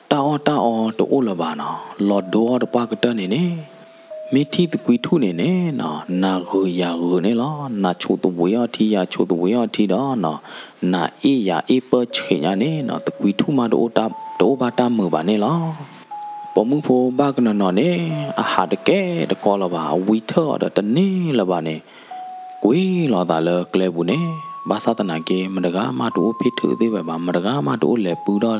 တၢ်အီၣ်တၢ်အီတအိၣ်လၢၤဘၣ်နီၤ. လီၤဒိအီၣ်တပှၢ်ကတၢၢ်န့ၣ်န့ၣ် မ့ၢ်ထံၣ်သကွံထူၣ်န့ၣ်န့ၣ်နီၤ နၤဂုာ်ယၤဂုာ်န့ၣ်လီၤ. နၤဆိးသဝံၤအီၣ်ထံ ယၤဆိးသဝံၤအီၣ်ထံဒီးနီၤ နၤအ့ၣ်ယၤအ့ၣ်ပၢၢ်ဆံးညါန့ၣ်နီၤ သကွံထူၣ်မးတအိၣ် တအိၣ်ဘၣ်တၢ်မုာ်ဘၣ်န့ၣ်လီၤ. ပိာ်မုၣ်ဖိဘၣ်ကနီၤနီၤန့ၣ် အဟးတကဲတကီလၢၤဘၣ် ဝံထၢၣ်အီၤဒီးတန့ၢ်လၢၤဘၣ်န့ၣ် ကွံာ်လီၤသးလၢကျဲပူၤန့ၣ် ဘၣ်ဆၣ်သနာ်က့ မတဂၤမးတအိၣ်ဖ့ၣ်ထုးသ့ၣ်ဝဲဘၣ် မတဂၤမးတအိၣ်လဲၤပုၢ်ဒီး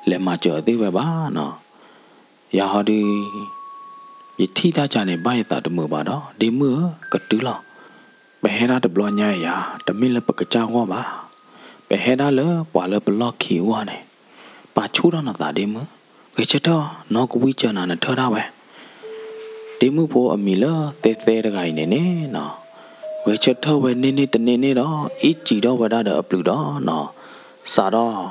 လဲၤမၤစၢၤသ့ၣ်ဝဲဘၣ်နီၤ. ယၤဟီဒုး ယထံၣ်တၢ်ကါန့ၣ် ဘၣ်ယသးတမုာ်ဘၣ်ဒီး ဒ့မုၣ်ဧၢ ကတုၤလီၤ. ပဟဲဒၣ်တဘျီညါအံၤယၤ တမ့ၢ်လၢပကစၢ်ဂီၢ်ဘၣ်. ပဟဲဒၣ်လၢပှၤလၢပလီၢ်ခံအဂီၢ်န့ၣ်, ပာ်ဆူၣ်ထီၣ်နသးဒ့မုၣ်, ဂဲၤဆၢထၢၣ် နီၢ်ကဝံၣ်စၢၤနၤ နထၢၣ်ဒၣ်ဝဲ. ဒ့မုၣ်ဖိအမံၤလၢသဲသဲတဂၤအံၤန့ၣ်န့ၣ်နီၤ, ဂဲၤဆၢထၢၣ်ဝဲန့ၢ်န့ၢ်တန့ၢ်န့ၣ်ဒီး အ့ၣ်စံးထီၣ်ဝဲဒၣ်ဒီးအပျုၤဒီးနီၤ, စးထီၣ်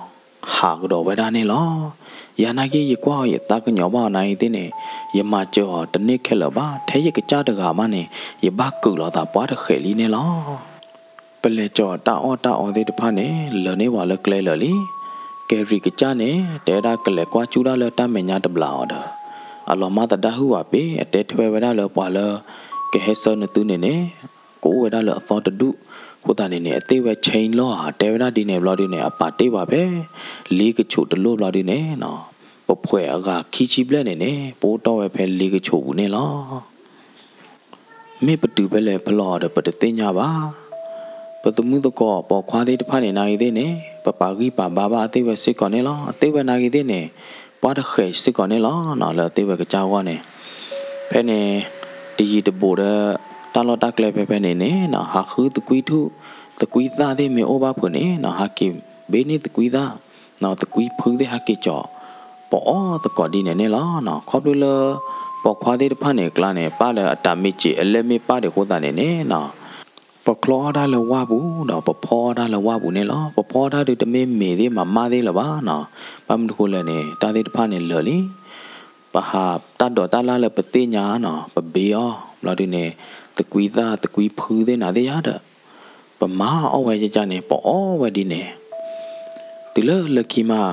ဟးကဒီးဝဲဒၣ်န့ၣ်လီၤ. ယၤနာ်က့ ယကွၢ်အီၤ ယသးကညီၤဘၣ်အီၤနာ်ဂ့ၤသ့ၣ်န့ၣ်, ယမၤစၢၤအီၤတန့ၢ်ခဲလၢာ်ဘၣ်, ထဲယကစၢ်တဂၤဘၣ်န့ၣ် ယဘၣ်ကုာ်လိာ်သးပှၢ်တဃဲးလံန့ၣ်လီၤ. ပလဲၤကၠီၤတၢ်အီၣ်တၢ်အီသ့ၣ်တဖၣ်န့ၣ် လၢာ်န့ၢ်ဝဲလၢကျဲလၢာ်လံ. ကဲၤရံၤကစၢ်န့ၣ် တဲဝဲဒၣ်ကလဲၤကွၢ်ကူၣ်တၢ်လၢတၢ်မဲာ်ညါတဘျီအီၤဒီး အလီၤမၢ်သဒါဟုၣ်ဘၣ်ပ့ၤ အတဲထွဲဝဲဒၣ်လၢပှၤလၢ ကဟဲဆှၢနသုန့ၣ်န့ၣ် ကအိၣ်ဝဲဒၣ်လၢအသီတဒူၣ်, အဃိသတးန့ၣ်န့ၣ် အသ့ၣ်ဝဲ chain လီၤဧါ တဲဝဲဒၣ်ဒ်န့ၣ်ဘျီဒုန့ၣ် အပာ်တ့ၢ်ဘၣ်ဖဲ လ့ကဆိးတလိၣ်ဘျီဒုန့ၣ်နီၤ, ပဖှဲးအဂၤခံဆံဘျဲၣ်န့ၣ်န့ၣ် ပအိၣ်တီၢ်ဝဲဖဲလ့ကဆိးပူၤန့ၣ်လီၤ. မ့ၢ်ပတုၤဖဲလဲၣ်ဖဲလဲၣ်အီၤဒီး ပတသ့ၣ်ညါဘၣ်. ပသမုၣ်သကိးပိာ်ခွါသ့ၣ်တဖၣ်န့ၣ် နာ်ဂ့ၤသ့ၣ်န့ၣ် ပပာ်ဂံၢ်ပာ်ဘါဘၣ်အသ့ၣ်ဝဲစ့ၢ်ကီးန့ၣ်လီၤ. အသ့ၣ်ဝဲနာ်ဂ့ၤသ့ၣ်န့ၣ် ပှၢ်တဃဲးစ့ၢ်ကီးန့ၣ်လီၤနီၤ, လၢအသ့ၣ်ဝဲကစၢ်ဂီၢ်န့ၣ်. ဖဲန့ၣ် တယံၤတဘူးဒီး တၢ်လီၢ်တၢ်ကျဲဖဲဖဲန့ၣ်န့ၣ်နီၤ, ဟးဃုသကွံၢ်ထူၣ်, သကွံၢ်သၣ်သ့ၣ်မ့ၢ်အိၣ်ဘၣ်ဖုးန့ၣ်နီၤ, ဟးက့ၤဘ့န့ၢ်သကွံၢ်သၣ် သကွံၢ်ဖုသ့ၣ်ဟဲက့ၤကၠီၤ ပအီၣ်သကိးဒ်န့ၣ်န့ၣ်လီၤ. ခီဖျိလၢ ပိာ်ခွါသ့ၣ်တဖၣ်န့ၣ်အကျါန့ၣ် ပၢ်လၢအတၢ်မ့ၢ်စ့းအလဲၢ်မ့ၢ်ပၢ်ဒံးအဃိသတးန့ၣ်န့ၣ်နီၤ, ပချီအီၣ်တၢ်လၢဝၣ်ပူၤ ဒီးပဖီအီၣ်တၢ်လၢဝၣ်ပူၤန့ၣ်လီၤ. ပဖီအီၣ်တၢ်ဒုးတမ့ၢ်မ့ၤသ့ၣ်မၤမၣ်သ့ၣ်လၢၤဘၣ်နီၤ, ဘၣ်မနုၤဃိလဲၣ်န့ၣ် တၢ်သ့ၣ်တဖၣ်န့ၣ်လၢာ်လံ. ပဟးတၢ်ဒိးတၢ်လၢ်လၢပသ့ၣ်ညါနီၤ, ပဘ့အီၣ် ဘျီဒုန့ၣ် သကွံၢ်သၣ်သကွံၢ်ဖုသ့ၣ်နၤသ့ၣ်ယါဒီး ပမၤအီၣ်ဝဲယကန့ၣ် ပအီၣ်ဝဲဒ်န့ၣ် တုၤလၢလၢခံမး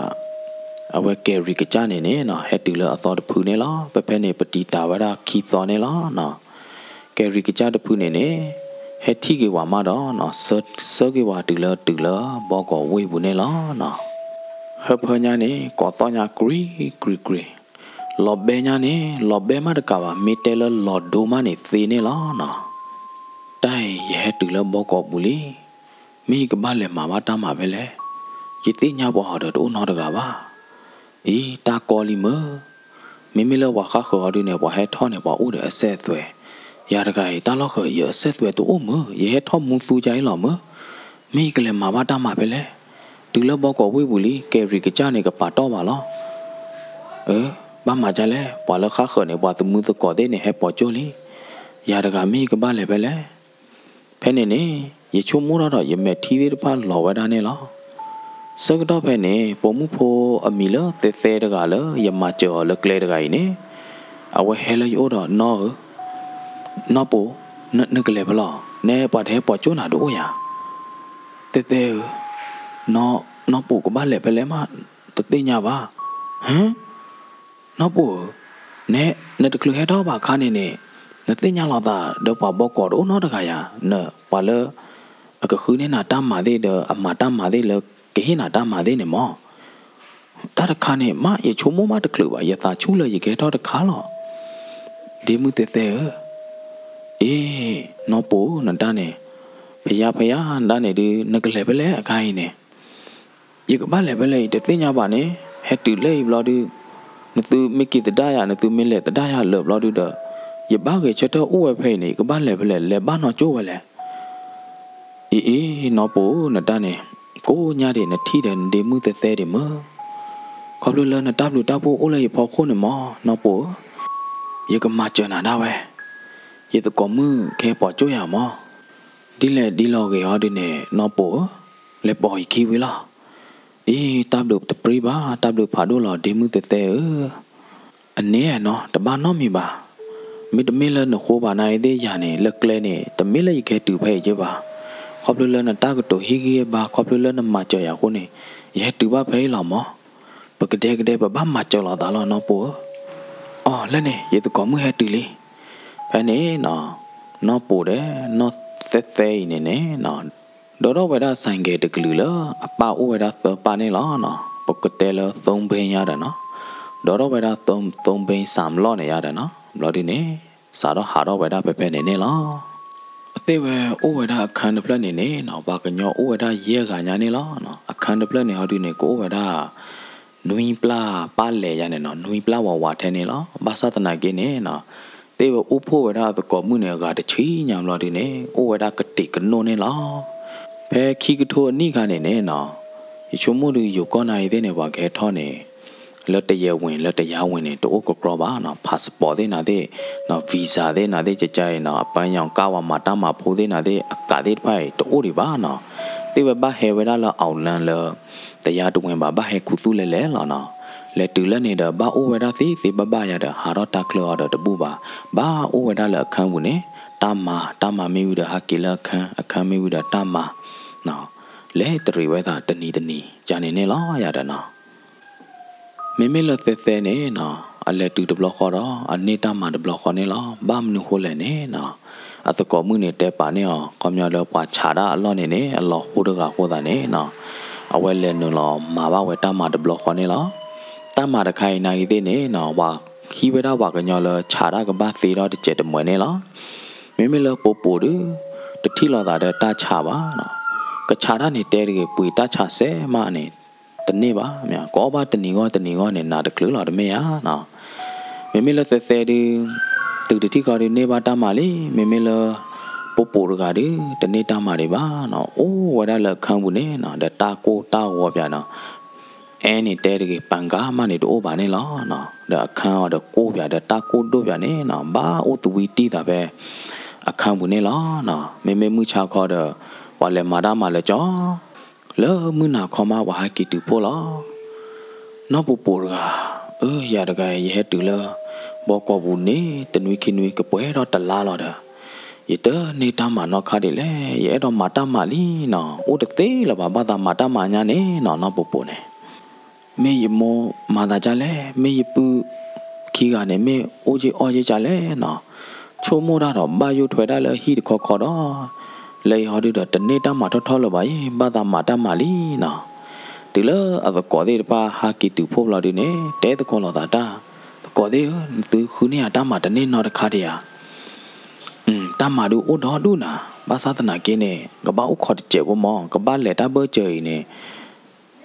အဝဲကဲၤရံၤကစၢ်န့ၣ်န့ၣ်နီၤ ဟဲတုၤလၢအသီတဖုန့ၣ်လီၤ. ဖဲဖဲန့ၣ် ပတံာ်တာ်ဝဲဒၣ်ခံသီန့ၣ်လီၤနီၤ. ကဲၤရံၤကစၢ်တဖုန့ၣ်န့ၣ် ဟဲထံၣ်က့ၤဝဲမးဒီးနီၤ ဆၢက့ၤဝဲတုၤလၢ တုၤလၢဘီကီးဝ့ၢ်ပူၤန့ၣ်လီၤနီၤ. ဟၢဖၢညါန့ၣ် ကိးသီၣ်ညါ ကြံၤကြံၤကြံၤ, လီၤဘဲညါန့ၣ် လီၤဘဲမးတကးဘၣ် မ့ၢ်တဲလၢလီၤဒိမးန့ၣ်သ့န့ၣ်လီၤနီၤ. တၢ်အံၤ ယဟဲတုၤလၢဘီကီးပူၤလံ. မ့ၢ်ယကဘၣ်လဲၤမၤဘၣ်တၢ်မၤဖဲလဲၣ်. ယသ့ၣ်ညါပှၤဟီဒီးတအိၣ်နီတဂၤဘၣ်. အံၤ တၢ်ကီလံမ့ၢ်. မ့မ့ၢ်လၢပှၤဃၣ်ဃၢၤဟီဒုန့ၣ် ပှၤဟဲထီၣ်န့ၣ် ပှၤအိၣ်ဒီးအဆက်အသွယ်. ယၤတဂၤအံၤ တၢ်လီၢ်ဃၢၤ ယအဆက်အသွယ်တအိၣ်မ့ၢ်, ယဟဲထီၣ်မူသူယါအံၤလီၤမ့ၢ်. မ့ၢ်ယကလဲၤမၤဘၣ်တၢ်မၤဖဲလဲၣ်. တုၤလၢဘီကီးဝ့ၢ်ပူၤလံ ကဲၤရံၤကစၢ်န့ၣ် ကပာ်တီၢ်ဘၣ်လီၤ. အၢ ဘၣ်မၤဒ်လဲၣ်, ပှၤလၢဃၣ်ဃၢၤန့ၣ် ပှၤသမုၢ်သကိးသ့ၣ်န့ၣ် ဟဲပိာ်ကၠိလံ. ယၤတဂၤမ့ၢ်ယကဘၣ်လဲၤဖဲလဲၣ်. ဖဲန့ၣ်န့ၣ် ယဆိကမိၣ်ထီၣ်ဒီး ယမဲာ်ထံသ့ၣ်တဖၣ်လီၤဝဲဒၣ်န့ၣ်လီၤ. ဆၢကတီၢ်ဖဲန့ၣ် ပိာ်မုၣ်ဖိအမံၤလၢသဲသဲတဂၤလၢယမၤစၢၤအီၤလၢကျဲတဂၤအံၤန့ၣ် အဝဲဟဲလၢယအိၣ်ဒီး နီၢ်ဧၢ, နီၢ်ပိာ်, နကလဲၤဖဲလဲၣ်, နဲပှၤတဟဲပိာ်ကၠိနၤတအိၣ်ယၤ. သဲသဲဧၢ, နီၢ်ပိာ်ကဘၣ်လဲၤဖဲလဲၣ်မး, တသ့ၣ်ညါဘၣ်. ဟၢ, နီၢ်ပိာ်ဧၢ, နဲနတချုးဟဲထီၣ်ဘၣ်အခါန့ၣ်န့ၣ် နသ့ၣ်ညါလီၤသးဒီးပှၤဘီကီးတအိၣ်နီတဂၤယၤ, နပှၤလၢ အကဃုန့ၢ်နၤတၢ်မၤသ့ၣ်ဒီး အမၤတၢ်မၤသ့ၣ်လၢ ကဟ့ၣ်နၤတၢ်မၤသ့ၣ်န့ၣ်မး. တၢ်တခါန့ၣ် မ့ၢ်ယဆိကမိၣ်မးတချုးဘၣ်, ယသးဆူၣ်လၢယကဟဲထီၣ်တခါလီၤ. ဒ့မုၣ်သဲသဲဧၢ, အ့, နီၢ်ပိာ်ဧၢ နတၢ်န့ၣ်, ဖယါဖယါနတၢ်န့ၣ်ဒုး နကလဲၤဖဲလဲၣ်အခါအံၤန့ၣ် ယကဘၣ်လဲၤဖဲလဲၣ်အံၤ တသ့ၣ်ညါဘၣ်န့ၣ်, ဟဲတုၤလၢအံၤဘျီဒုး, နသုမ့ၢ်က့ၤသဒၣ်ယၤ နသုမ့ၢ်လဲၤသဒၣ်ယၤလၢာ်ဘျီဒုးဒီး, ယဘၣ်ဂဲၤဆၢထၢၣ်အိၣ်ဝဲဖဲအံၤန့ၣ် ယကဘၣ်လဲၤဖဲလဲၣ်, လဲၤဘၣ်နီၢ်ကၠိဝဲလဲၣ်. အ့အ့, နီၢ်ပိာ်ဧၢ နတၢ်န့ၣ်, ကိးညါဒံး နထံၣ်ဒီးနဒ့မုၣ်သဲသဲဒံးမ့ၢ်, ခီဖျိလၢနတၢ်ဘျုးတၢ်ဖှိၣ်အိၣ်လၢယဖီခိၣ်န့ၣ်မး နီၢ်ပိာ်ဧၢ, ယကမၤစၢၤနၤဒၣ်ဝဲ, ယသကိးမုၣ်ကဟဲပိာ်ကၠိယၤမး. ဒ်လဲၣ်ဒ်လဲၣ်ဂ့ၤဟီဒုးန့ၣ် နီၢ်ပိာ်ဧၢ, လဲၤပိာ်ယခံဝံၤလီၤ. အ့ တၢ်ဘျုးတပြံဘၣ်, တၢ်ဘျုးဖးဒိၣ်လီၤ ဒ့မုၣ်သဲသဲဧၢ. အန့ၣ်နီၤ တဘၣ်နီတမံၤဘၣ်. မ့တမ့ၢ်လၢနဃိဘၣ်နာ်သက့ ယၤန့ၣ် လၢကျဲန့ၣ် တမ့ၢ်လၢယကဟဲတုၤဖဲအံၤက့ဘၣ်. ခီဖျိလၢနတၢ်ကတိၤဟ့ၣ်ဂံၢ်ဟ့ၣ်ဘါ ခီဖျိလၢနမၤစၢၤယၤအဃိန့ၣ် ယဟဲတုၤဘၣ်ဖဲအံၤလီၤမး. ပကဒဲကဒဲ ပဘၣ်မၤစၢၤလိာ်သးလီၤ နီၢ်ပိာ်ဧၢ. အီၤ လၢန့ၣ် ယသကိးမုၣ်ဟဲတုၤလံ. ဖဲန့ၣ်နီၤ နီၢ်ပိာ်ဒီးနီၢ်သဲသဲအံၤန့ၣ်န့ၣ်နီၤ ဒိးထီၣ်ဝဲဒၣ် ဆိုင်ကယ် တကလုာ်လၢအပၢ်အိၣ်ဝဲဒၣ်သၢပၢ်န့ၣ်လီၤ. ပကတဲလၢ သုံးဘီး ယၤဒီးနီၤ, ဒိးထီၣ်ဝဲဒၣ် သုံးဘီး စၢမ်လီၢ်န့ၣ်ယၤဒီးနီၤ, ဘျီဒုန့ၣ် စးထီၣ်ဟးထီၣ်ဝဲဒၣ်ဖဲဖဲန့ၣ်န့ၣ်လီၤ. အသ့ၣ်ဝဲအိၣ်ဝဲဒၣ်အခန်းတဖျၢၣ်န့ၣ်န့ၣ်နီၤ ပှၤကညီအိၣ်ဝဲဒၣ်ယဲၢ်ဂၤညါန့ၣ်လီၤ. အခန်းတဖျၢၣ်န့ၣ်ဟီဒုန့ၣ် ကအိၣ်ဝဲဒၣ် နွံပျၢ်ပၢ်လဲၣ်ယၤန့ၣ်နီၤ, နွံပျၢ်ဝးဝးထဲန့ၣ်လီၤ. ဘၣ်ဆၣ်သနာ်က့န့ၣ်နီၤ သ့ၣ်ဝဲအိၣ်ဖှိၣ်ဝဲဒၣ်အသကိးမုၣ်န့ၣ် အဂၤတဆံညါဘျီဒုန့ၣ် အိၣ်ဝဲဒၣ်ကတံာ်ကနိၣ်န့ၣ်လီၤ. ဖဲခံကထိအနံၣ်ခါန့ၣ်န့ၣ်နီၤ, ယဆိကမိၣ်ဒုး ယိၤကီၢ်နၢ်အံၤသ့ၣ်န့ၣ် ပှၤကဟဲထီၣ်န့ၣ် လၢတယဲၢ်ဝ့ၢ် လၢတယါဝ့ၢ်န့ၣ် တအိၣ်ကကြီဘၣ်နီၤ, passport သ့ၣ်နၤသ့ၣ်နီၤ, visa သ့ၣ်နၤသ့ၣ် ကကါအံၤနီၤ, အပၢ်ညါကါဝဲမၤတၢ်မၤဖိသ့ၣ်နၤသ့ၣ် အကးသ့ၣ်တဖၣ်အံၤ တအိၣ်ဒံးဘၣ်နီၤ. သ့ၣ်ဝဲဘၣ်ဟဲဝဲဒၣ်လၢ outland လၢ တယါတဝ့ၢ်ဘၣ် ဘၣ်ဟဲခူသူၣ်လဲၤလဲၤလီၤနီၤ. လဲၤတုၤလၢန့ၣ်ဒီး ဘၣ်အိၣ်ဝဲဒၣ်သ့သ့ဘၣ်ဘၣ်ယၤဒီး ဟးထီၣ်တၢ်ချၢအီၤဒီးတဘူၣ်ဘၣ်, ဘၣ်အိၣ်ဝဲဒၣ်လၢအခန်းပူၤန့ၣ်, တၢ်မၤ, တၢ်မၤမ့ၢ်ဝံၤဒီးဟးက့ၤလၢအခန်း, အခန်းမ့ၢ်ဝံၤဒီးတၢ်မၤ, လဲၤတရံးဝဲသးတနံၤတနံၤ ကန့ၣ်န့ၣ်လီၤယၤဒီးနီၤ. မ့မ့ၢ်လၢသဲသဲန့ၣ်နီၤ, အလဲၤတုၤတဘျီဃီဒီး အန့ၢ်တၢ်မၤတဘျီဃီန့ၣ်လီၤ. ဘၣ်မနုၤဃိလဲၣ်န့ၣ်နီၤ, အသကိးမုၣ်န့ၣ်တဲပာ်န့ၢ်အီၤ ခီပညီလၢပှၤဆးတၢ်အလီၢ်န့ၣ်န့ၣ် အလီၤဃိတဂၤအဃိသတးန့ၣ်နီၤ, အဝဲလဲၤနုာ်လီၤမၤဘၣ်ဝဲတၢ်မၤတဘျီဃီန့ၣ်လီၤ. တၢ်မၤတခါအံၤနာ်ဂ့ၤသ့ၣ်န့ၣ်နီၤ, ပှၤဟံးဝဲဒၣ်ပှၤကညီလၢဆးတၢ်ကဘၣ်သ့ဒီးတစဲးတမှဲၤန့ၣ်လီၤ. မ့မ့ၢ်လၢပိာ်ပိာ်ဒုး တထံၣ်လိာ်သးဒီးတၢ်ဆးဘၣ်နီၤ, ကဆးတၢ်န့ၣ်တဲတဂ့ၤ ပှ့ၤတၢ်ဆးစဲမးန့ၣ် တန့ၢ်ဘၣ်, ကအီၣ်ဘၣ်တနံၤဂီၢ်တနံၤဂီၢ်န့ၣ် နးတချုးလီၤတမ့ၢ်ဧါနီၤ. မ့မ့ၢ်လၢသဲသဲဒုး တုၤတထံၣ်ဃီဒုးန့ၢ်ဘၣ်တၢ်မၤလံ, မ့မ့ၢ်လၢ ပိာ်ပိာ်တဂၤဒုး တန့ၢ်တၢ်မၤဒံးဘၣ်နီၤ, အိၣ်ဝဲဒၣ်လၢအခန်းပူၤန့ၣ်နီၤ, ဒီးတၢ်ကိၢ်တၢ်ဂီၤပၠးနီၤ, အဲန့ၣ်တဲတဂ့ၤ ပန်ကါမးန့ၣ်တအိၣ်ဘၣ်န့ၣ်လီၤနီၤ, ဒီးအခန်းအီၤဒီးကိၢ်ပၠး ဒီးတၢ်ကိၢ်ဒိၣ်ပၠးန့ၣ်နီၤ, ဘၣ်အိၣ်သဝံတံၢ်သးဖဲ အခန်းပူၤန့ၣ်လီၤနီၤ. မ့မ့ၢ်မုၢ်ဆါခီဒီး ပှၤလဲၤမၤတၢ်မၤလၢကၠီ လၢမုၢ်နၤခီမး ပှၤဟဲက့ၤတုၤဖှိၣ်လီၤ. နီၢ်ပိာ်ပိာ်တဂၤ, အၢ ယၤတဂၤ ယဟဲတုၤလၢ ဘီကီၢ်ပူၤန့ၣ် တနွံခံနွံကပှဲၤဒီးတလါလီၤဒီး ယတန့ၢ်တၢ်မၤနီတခါဒံးလဲၣ်, ယအဲၣ်ဒိးမၤတၢ်မၤလံနီၤ, အိၣ်တသ့လၢၤဘၣ်, ဘၣ်သးမၤတၢ်မၤညါန့ၣ်နီၤ, နီၢ်ပိာ်ပိာ်န့ၣ် မ့ၢ်ယမိၢ်မၤသးဒ်လဲၣ်, မ့ၢ်ယပုၢ်ခံဂၤန့ၣ် မ့ၢ်အိၣ်က့ၤအီၣ်က့ၤကလဲၣ်နီၤ, ဆိကမိၣ်တၢ်ဒီး ဘၣ်ယိၣ်ထွဲဒၣ်လၢဟံၣ်တခီခီဒီး လၢယဟီဒုဒီး တန့ၢ်တၢ်မၤထီၣ်ထီၣ်လၢၤဘၣ်အံၤ, ဘၣ်သးမၤတၢ်မၤလံနီၤ. တုၤလၢအသကိးသ့ၣ်တဖၣ်ဟးက့ၤတုၤဖှိၣ်ဘျီဒုန့ၣ် တဲသကိးလိာ်သးတၢ်, သကိးသ့ၣ်ဧၢ, နသုဃုန့ၢ်ယၤတၢ်မၤတန့ၢ်နီတခါဒံးဧါ. တၢ်မၤဒုအိၣ်ဒီဒူၣ်နၤ, ဘၣ်ဆၣ်သနာ်က့န့ၣ် ကဘၣ်အိၣ်ခိးတစဲးဖိမး, ကဘၣ်လဲၤတၢ်ဘၢစၢၤအံၤန့ၣ်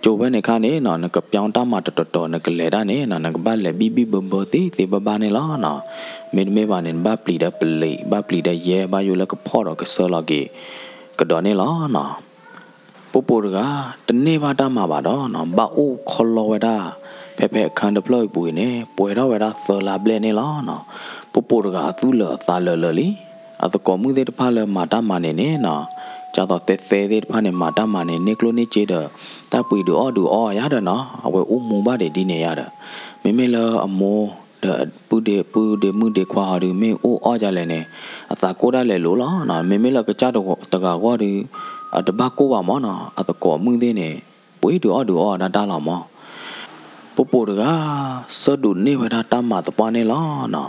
ကၠိဝဲန့ၣ်ခါန့ၣ်နီၤ, နကပျီတၢ်မၤတတီၤတီၤ နကလဲၤတၢ်န့ၣ်နီၤ, နကဘၣ်လဲၤဘံၣ်ဘံၣ်ဘၢဘၢသ့သ့ဘၣ်ဘၣ်န့ၣ်လီၤနီၤ. မ့တမ့ၢ်ဘၣ်န့ၣ် နဘၣ်ပျံၤဒီးပလံး, ဘၣ်ပျံၤဒီးယဲၢ်, ဘၣ်ယိၣ်လၢကဖီၣ်ဒီးကဆှၢလီၤက့ၤကဒီးန့ၣ်လီၤနီၤ. ပိာ်ပိာ်တဂၤ တန့ၢ်ဘၣ်တၢ်မၤဘၣ်ဒီးနီၤ, ဘၣ်အိၣ်ခီလီဝဲဒၣ် ဖဲဖဲအခန်းတဖျၢၣ်အံၤပူၤအံၤန့ၣ် ပှဲၤထီၣ်ဝဲဒၣ်သၢလါဘျဲၣ်န့ၣ်လီၤနီၤ. ပိာ်ပိာ်တဂၤအသူၣ်လၢာ်အသးလၢာ်လၢာ်လံ. အသကိးမုၣ်သ့ၣ်တဖၣ်လၢမၤတၢ်မၤန့ၣ်န့ၣ်နီၤ, ဒ်သိးသဲသဲသ့ၣ်တဖၣ်န့ၣ် မၤတၢ်မၤန့ၣ် န့ၢ်ကျိၣ်န့ၢ်စ့ဒီး တၢ်ပှ့ၤဒုးအီၣ်ဒုးအီယၤဒီးနီၤ, အဝဲအိၣ်မူဘၣ်ဒံးဒ်န့ၣ်ယၤဒီး မ့မ့ၢ်လၢအမိၢ်ဒီးပုၢ်ဒ့ ပုၢ်ဒ့မုၣ်ဒ့ခွါဟီဒုး မ့ၢ်အိၣ်အီၣ်ဒ်လဲၣ်န့ၣ် အသးကိၢ်ဒၣ်လဲာ်လိၤလီၤနီၤ. မ့မ့ၢ်လၢကစၢ်တဂၤဂီၢ်ဒုး အတဘၣ်ကိၢ်ဘၣ်မးနီၤ, အသကိးမုၣ်သ့ၣ်န့ၣ် ပှ့ၤဒုးအီၣ်ဒုးအီဒၣ်တၢ်လီၤမး. ပိာ်ပိာ်တဂၤ ဆၢဒိးန့ၢ်ဝဲဒၣ်တၢ်မၤသပှၢ်န့ၣ်လီၤနီၤ.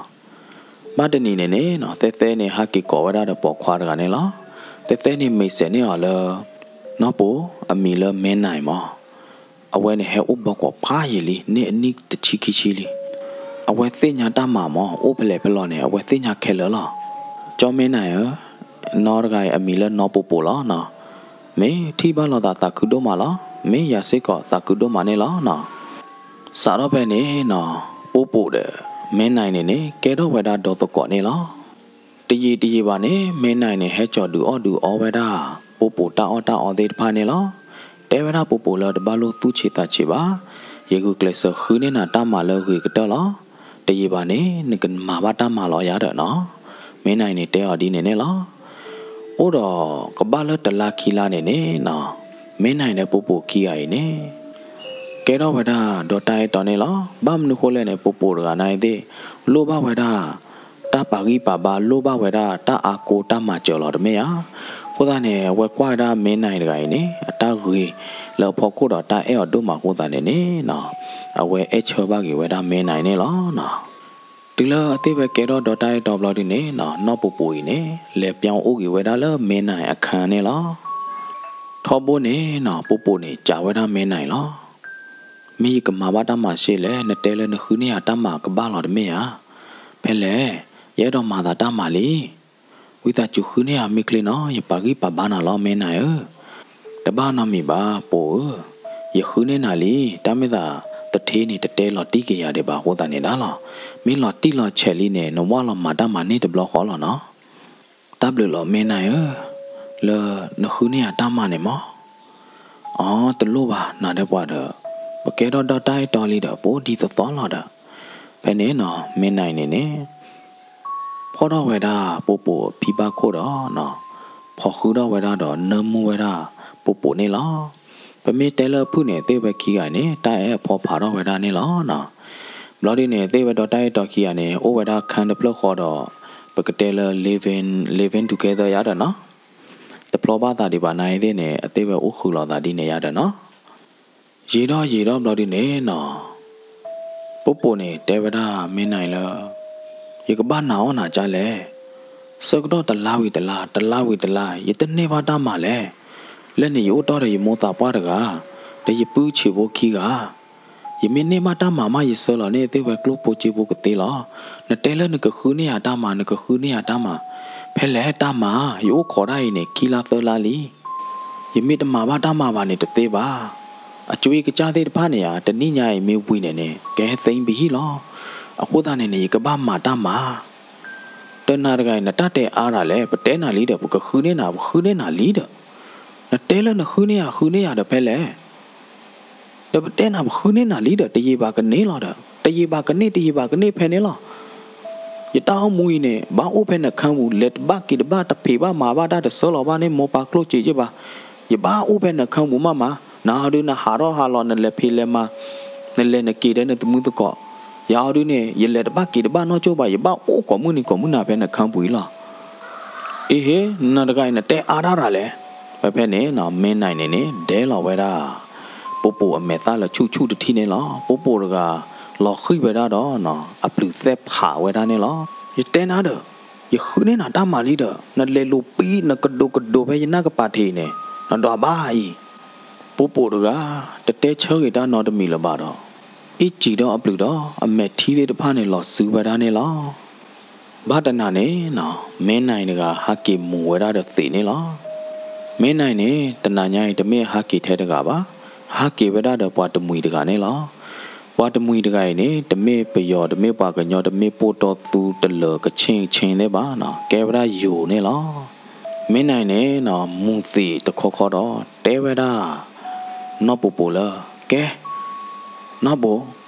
ဘၣ်တနံၤန့ၣ်န့ၣ်နီၤ, သဲသဲန့ၣ် ဟးက့ၤကိးဝဲဒၣ်ဒီးပိာ်ခွါတဂၤန့ၣ်လီၤ. သဲသဲန့ၣ် မ့ၢ်စဲးန့ၢ်အီၤလၢ နီၢ်ပိာ် အမံၤလၢမဲနၤမး. အဝဲန့ၣ်ဟဲအိၣ်ဘီကီးဖးယံာ်လံ, န့ၢ်အနံၣ်တဆံခံဆံလံ. အဝဲသ့ၣ်ညါတၢ်မၤမး, အိၣ်ဖဲလဲၣ်ဖဲလဲၣ်န့ၣ် အဝဲသ့ၣ်ညါခဲလၢာ်လီၤ. ကၠီမဲနၤဧၢ, နီၢ်တဂၤအံၤ အမံၤလၢနီၢ်ပိာ်ပိာ်လီၤနီၤ. မ့ၢ်ထံၣ်ဘၣ်လိာ်သးသးခုဒိၣ်မးလီၤ. မ့ၢ်ယၤစ့ၢ်ကီးသးခုဒိၣ်မးန့ၣ်လီၤနီၤ. စးထီၣ်ဖဲန့ၣ်နီၤ, ပိာ်ပိာ်ဒီး မဲနၤန့ၣ်န့ၣ် ကဲထီၣ်ဝဲဒၣ်ဒီသကိးန့ၣ်လီၤ. တယံာ်တယံာ်ဘၣ်န့ၣ် မဲနၤန့ၣ် ဟဲကၠီၤဒုးအီၣ်ဒုးအီဝဲဒၣ် ပိာ်ပိာ်တၢ်အီၣ်တၢ်အီသ့ၣ်တဖၣ်န့ၣ်လီၤ. တဲဝဲဒၣ်ပိာ်ပိာ်လၢ တဘၣ်လိၣ်သူၣ်ဆံးသးဆံးဘၣ်, ယဂုာ်ကျဲးစၢးဃုန့ၢ်နၤတၢ်မၤလၢအဂ့ၤကတၢၢ်လီၤ. တယံာ်ဘၣ်န့ၣ် နကမၤဘၣ်တၢ်မၤလီၤယၤဒီးနီၤ. မဲနၤန့ၣ် တဲအီၤဒ်န့ၣ်န့ၣ်လီၤ. အိၣ်ဒီးကဘၣ်လၢတလါခံလါန့ၣ်န့ၣ်နီၤ, မဲနၤန့ၣ်ဒီးပိာ်ပိာ်ခံဂၤအံၤန့ၣ် ကဲထီၣ်ဝဲဒၣ်ဒီးတၢ်အဲၣ်တီန့ၣ်လီၤ. ဘၣ်မနုၤဃိလဲၣ်န့ၣ် ပိာ်ပိာ်တဂၤန့ၣ်သ့ၣ် လိၣ်ဘၣ်ဝဲဒၣ် တၢ်ပာ်ဂံၢ်ပာ်ဘါ, လိၣ်ဘၣ်ဝဲဒၣ်တၢ်အါကိတၢ်မၤစၢၤလီၤတမ့ၢ်ဧါ. အဃိသတးန့ၣ် အဝဲကွၢ်ဝဲဒၣ်မဲနၤတဂၤအံၤန့ၣ် အတၢ်ဂ့ၤလၢအဖီခိၣ်ဒီးတၢ်အဲၣ်အီၤဒိၣ်မးအဃိသတးန့ၣ်န့ၣ်နီၤ, အဝဲအဲၣ်ဆၢဘၣ်က့ၤဝဲဒၣ်မဲနၤန့ၣ်လီၤနီၤ. တုၤလၢအသ့ၣ်ဝဲကဲထီၣ်ဒီးတၢ်အဲၣ်တီဘျီဒုန့ၣ်နီၤ, နီၢ်ပိာ်ပိာ်အံၤန့ၣ် လဲၤပျီအိၣ်က့ၤဝဲဒၣ်လၢမဲနၤအခန်းန့ၣ်လီၤ. ထီဘိန့ၣ်နီၤ, ပိာ်ပိာ်န့ၣ် စံးဝဲဒၣ်မဲနၤအံၤလီၤ. မ့ၢ်ယကမၤဘၣ်တၢ်မၤစ့လဲၣ်, နတဲလၢနဃုန့ၢ်ယၤတၢ်မၤကဘၣ်လီၤတမ့ၢ်ဧါ. ဖဲလဲၣ်, ယအဲၣ်ဒိးမၤသးတၢ်မၤလံ. ဝံသးစူၤဃုန့ၢ်ယၤမ့ၢ်ချ့နီၤ, ယပာ်ဂံၢ်ပာ်ဘါနၤလီၤမဲနၤဧၢ. တဘၣ်နီတမံၤဘၣ်ပိာ်ဧၢ, ယဃုန့ၢ်နၤလံ, တၢ်မ့ၢ်သးသ တထ့န့ၣ်တတဲလီၤတံၢ်က့ၤယၤဒံးဘၣ်အဃိသတးန့ၣ်ဒၣ်လီၤ. မ့ၢ်လီၤတံၢ်လီၤဆဲးလံန့ၣ် နဝၢ်လီၤမၤတၢ်မၤန့ၢ်တဘျီဃီလီၤနီၤ. တၢ်ဘျုးလီၤ မ့ၢ်နၤဧၢ, လၢနဃုန့ၢ်ယၤတၢ်မၤန့ၣ်မၢ်. အီ တလိၣ်ဘၣ် နၤဒီးပှၤဒီး ပကဲထီၣ်ဒီးတၢ်အဲၣ်တီလံဒီး ပအိၣ်ဒ်သိးသိးလီၤဒီး. ဖဲန့ၣ်နီၤ မ့ၢ်နၤအံၤန့ၣ်န့ၣ် ဖီၣ်ထီၣ်ဝဲဒၣ်ပိာ်ပိာ်အဖံဘၣ်ခိၣ်ဒီး ဖီၣ်ဃုထီၣ်ဝဲဒၣ်ဒီးနၢမူဝဲဒၣ်ပိာ်ပိာ်န့ၣ်လီၤ. ပမ့ၢ်တဲလၢအဖုၣ်န့ၣ် သ့ၣ်ဝဲခံဂၤန့ၣ် တၢ်အဲၣ်အဖီဖးထီၣ်ဝဲဒၣ်န့ၣ်လီၤနီၤ. ဘျီဒုန့ၣ် သ့ၣ်ဝဲဒီးတၢ်အဲၣ်တီခံဂၤန့ၣ် အိၣ်ဝဲဒၣ်ခါတဖျၢၣ်ဃီဒီး ပကတဲလၢ living living together ယၤဒီးနီၤ. တဖျီဘၣ်သးဒံးဘၣ်နၤအံၤသ့ၣ်န့ၣ် အသ့ၣ်ဝဲအိၣ်ဃုာ်လီၤသးဒ်န့ၣ်ယၤဒီးနီၤ. ယံာ်ဒီးယံာ်ဒီးဘျီဒုန့ၣ်နီၤ ပိာ်ပိာ်န့ၣ် တဲဝဲဒၣ်မ့ၢ်နၤအံၤလၢ ယကဘၣ်နာ်အီၣ်နၤကၢ်လဲၣ်. ဆၢကတီၢ်တလါဝံၤတလါ တလါဝံၤတလါ ယတန့ၢ်ဘၣ်တၢ်မၤလဲၣ်. လၢန့ၣ်ယအိၣ်တီၢ်ဒီးယမိၢ်သးပှၢ်တဂၤ ဒီးယပုၢ်ဆံးဖိခံဂၤ ယမ့ၢ်န့ၢ်ဘၣ်တၢ်မၤမး ယဆှၢလီၤန့ၢ်သ့ၣ်ဝဲကျိၣ်ဖိစ့ဖိကသ့လီၤ. နတဲလၢနကဃုန့ၢ်ယၤတၢ်မၤ နကဃုန့ၢ်ယၤတၢ်မၤ ဖဲလဲၣ်တၢ်မၤ ယအိၣ်ခိးဒၣ်အံၤန့ၣ် ခံလါသၢလါလံ. ယမ့ၢ်တမၤဘၣ်တၢ်မၤဘၣ်န့ၣ်တသ့ဘၣ်. အကွ့ကစၢ်သ့ၣ်တဖၣ်န့ၣ်ဧါ တနံၣ်ညါအံၤမ့ၢ်ဝံၤန့ၣ်န့ၣ် ကဟဲသ့ဘဟံၣ်လီၤ. အဃိသတးန့ၣ်န့ၣ် ယကဘၣ်မၤတၢ်မၤ ဒီးနၤတဂၤအံၤ နတၢ်တဲအါတၢ်လဲၣ်. ပတဲနၤလံဒီး ပကဃုန့ၢ်နၤ ပဃုန့ၢ်နၤလံဒီး နတဲလၢနဃုန့ၢ်ယၤဃုန့ၢ်ယၤဒီးဖဲလဲၣ်. ဒီးပတဲနၤပဃုန့ၢ်နၤလံဒီး တယံာ်ဘၣ်ကန့ၢ်လီၤဒီး တယံာ်ဘၣ်ကန့ၢ် တယံာ်ဘၣ်ကန့ၢ်ဖဲန့ၣ်လီၤ. ယတၢ်အိၣ်မူအံၤန့ၣ် ဘၣ်အိၣ်ဖဲနခါပူၤ လဲၤတဘၣ်က့ၤတဘၣ် တဖံးဘၣ်မၤဘၣ်တၢ် တဆှၢလီၤဘၣ်န့ၢ်မိၢ်ပၢ်ကျိၣ်စ့ယ့ၢ်ဘၣ်. ယဘၣ်အိၣ်ဖဲနခါပူၤမးမး နၤအီၤဒုး နဟးထီၣ်ဟးလီၤ နလဲၤဖံးလဲၤမၤ နလဲၤနက့ၤဒီးနသမုသကိး ယၤအီၤဒုးန့ၣ် ယလဲၤတဘၣ်က့ၤတဘၣ်နီၢ်ကၠိဘၣ် ယဘၣ်အိၣ်ကိးမုၢ်နံၤကိးမုၢ်နၤဖဲနခါပူၤအံၤလီၤ. အ့ဟ့ နၤတဂၤအံၤ နတဲအါဒၣ်ရၤလဲၣ်. ဖဲဖဲန့ၣ်နီၤ မ့ၢ်နၤအံၤန့ၣ်န့ၣ် ဒဲလီၤဝဲဒၣ် ပိာ်ပိာ်အမဲာ်သၣ်လၢဆူၣ်ဆူၣ်တထံၣ်န့ၣ်လီၤ. ပိာ်ပိာ်တဂၤ လီၤဃံၢ်ဝဲဒၣ်ဒီးနီၤ အပျုၤသဲဖးဝဲဒၣ်န့ၣ်လီၤ. ယတဲနၤဒီး ယဃုန့ၢ်နၤတၢ်မၤလံဒီး နလဲၤလိာ်ပံ နကဒိးကဒိးဖဲယနၢ်ကပၤထံးအံၤန့ၣ် နဒွးဘၣ်အံၤ. ပိာ်ပိာ်တဂၤ တတဲဆၢဂ့ၤတၢ်နီတမံၤလၢၤဘၣ်ဒီး အ့ၣ်စံၣ်ဒီးအပျုၤဒီး အမဲာ်ထံသ့ၣ်တဖၣ်န့ၣ် လီၤစုဝဲဒၣ်န့ၣ်လီၤ. ဘၣ်တနၤန့ၣ်နီၤ မ့ၢ်နၤအံၤတဂၤ ဟးက့ၤမူၤဝဲဒၣ်ဒီးသံးန့ၣ်လီၤ. မ့ၢ်နၤအံၤန့ၣ် တနၤညါအံၤ တမ့ၢ်ဟးက့ၤထဲတဂၤဘၣ်, ဟးက့ၤဝဲဒၣ်ဒီးပှၤတမှံၤတဂၤန့ၣ်လီၤ. ပှၤတမှံၤတဂၤအံၤန့ၣ် တမ့ၢ်ပယီၤ တမ့ၢ်ပှၤကညီ တမ့ၢ်ပိၢ်တီသူတလၢၤ ကဆ့ၣ်ဆ့ၣ်သ့ၣ်ဘၣ်နီၤ, ကဲဝဲဒၣ်ယိၤန့ၣ်လီၤ. မ့ၢ်နၤအံၤန့ၣ်နီၤ မူၤသံးတခီခီဒီး တဲဝဲဒၣ် နီၢ်ပိာ်ပိာ်လၢ ကဲ နီၢ်ပိာ်,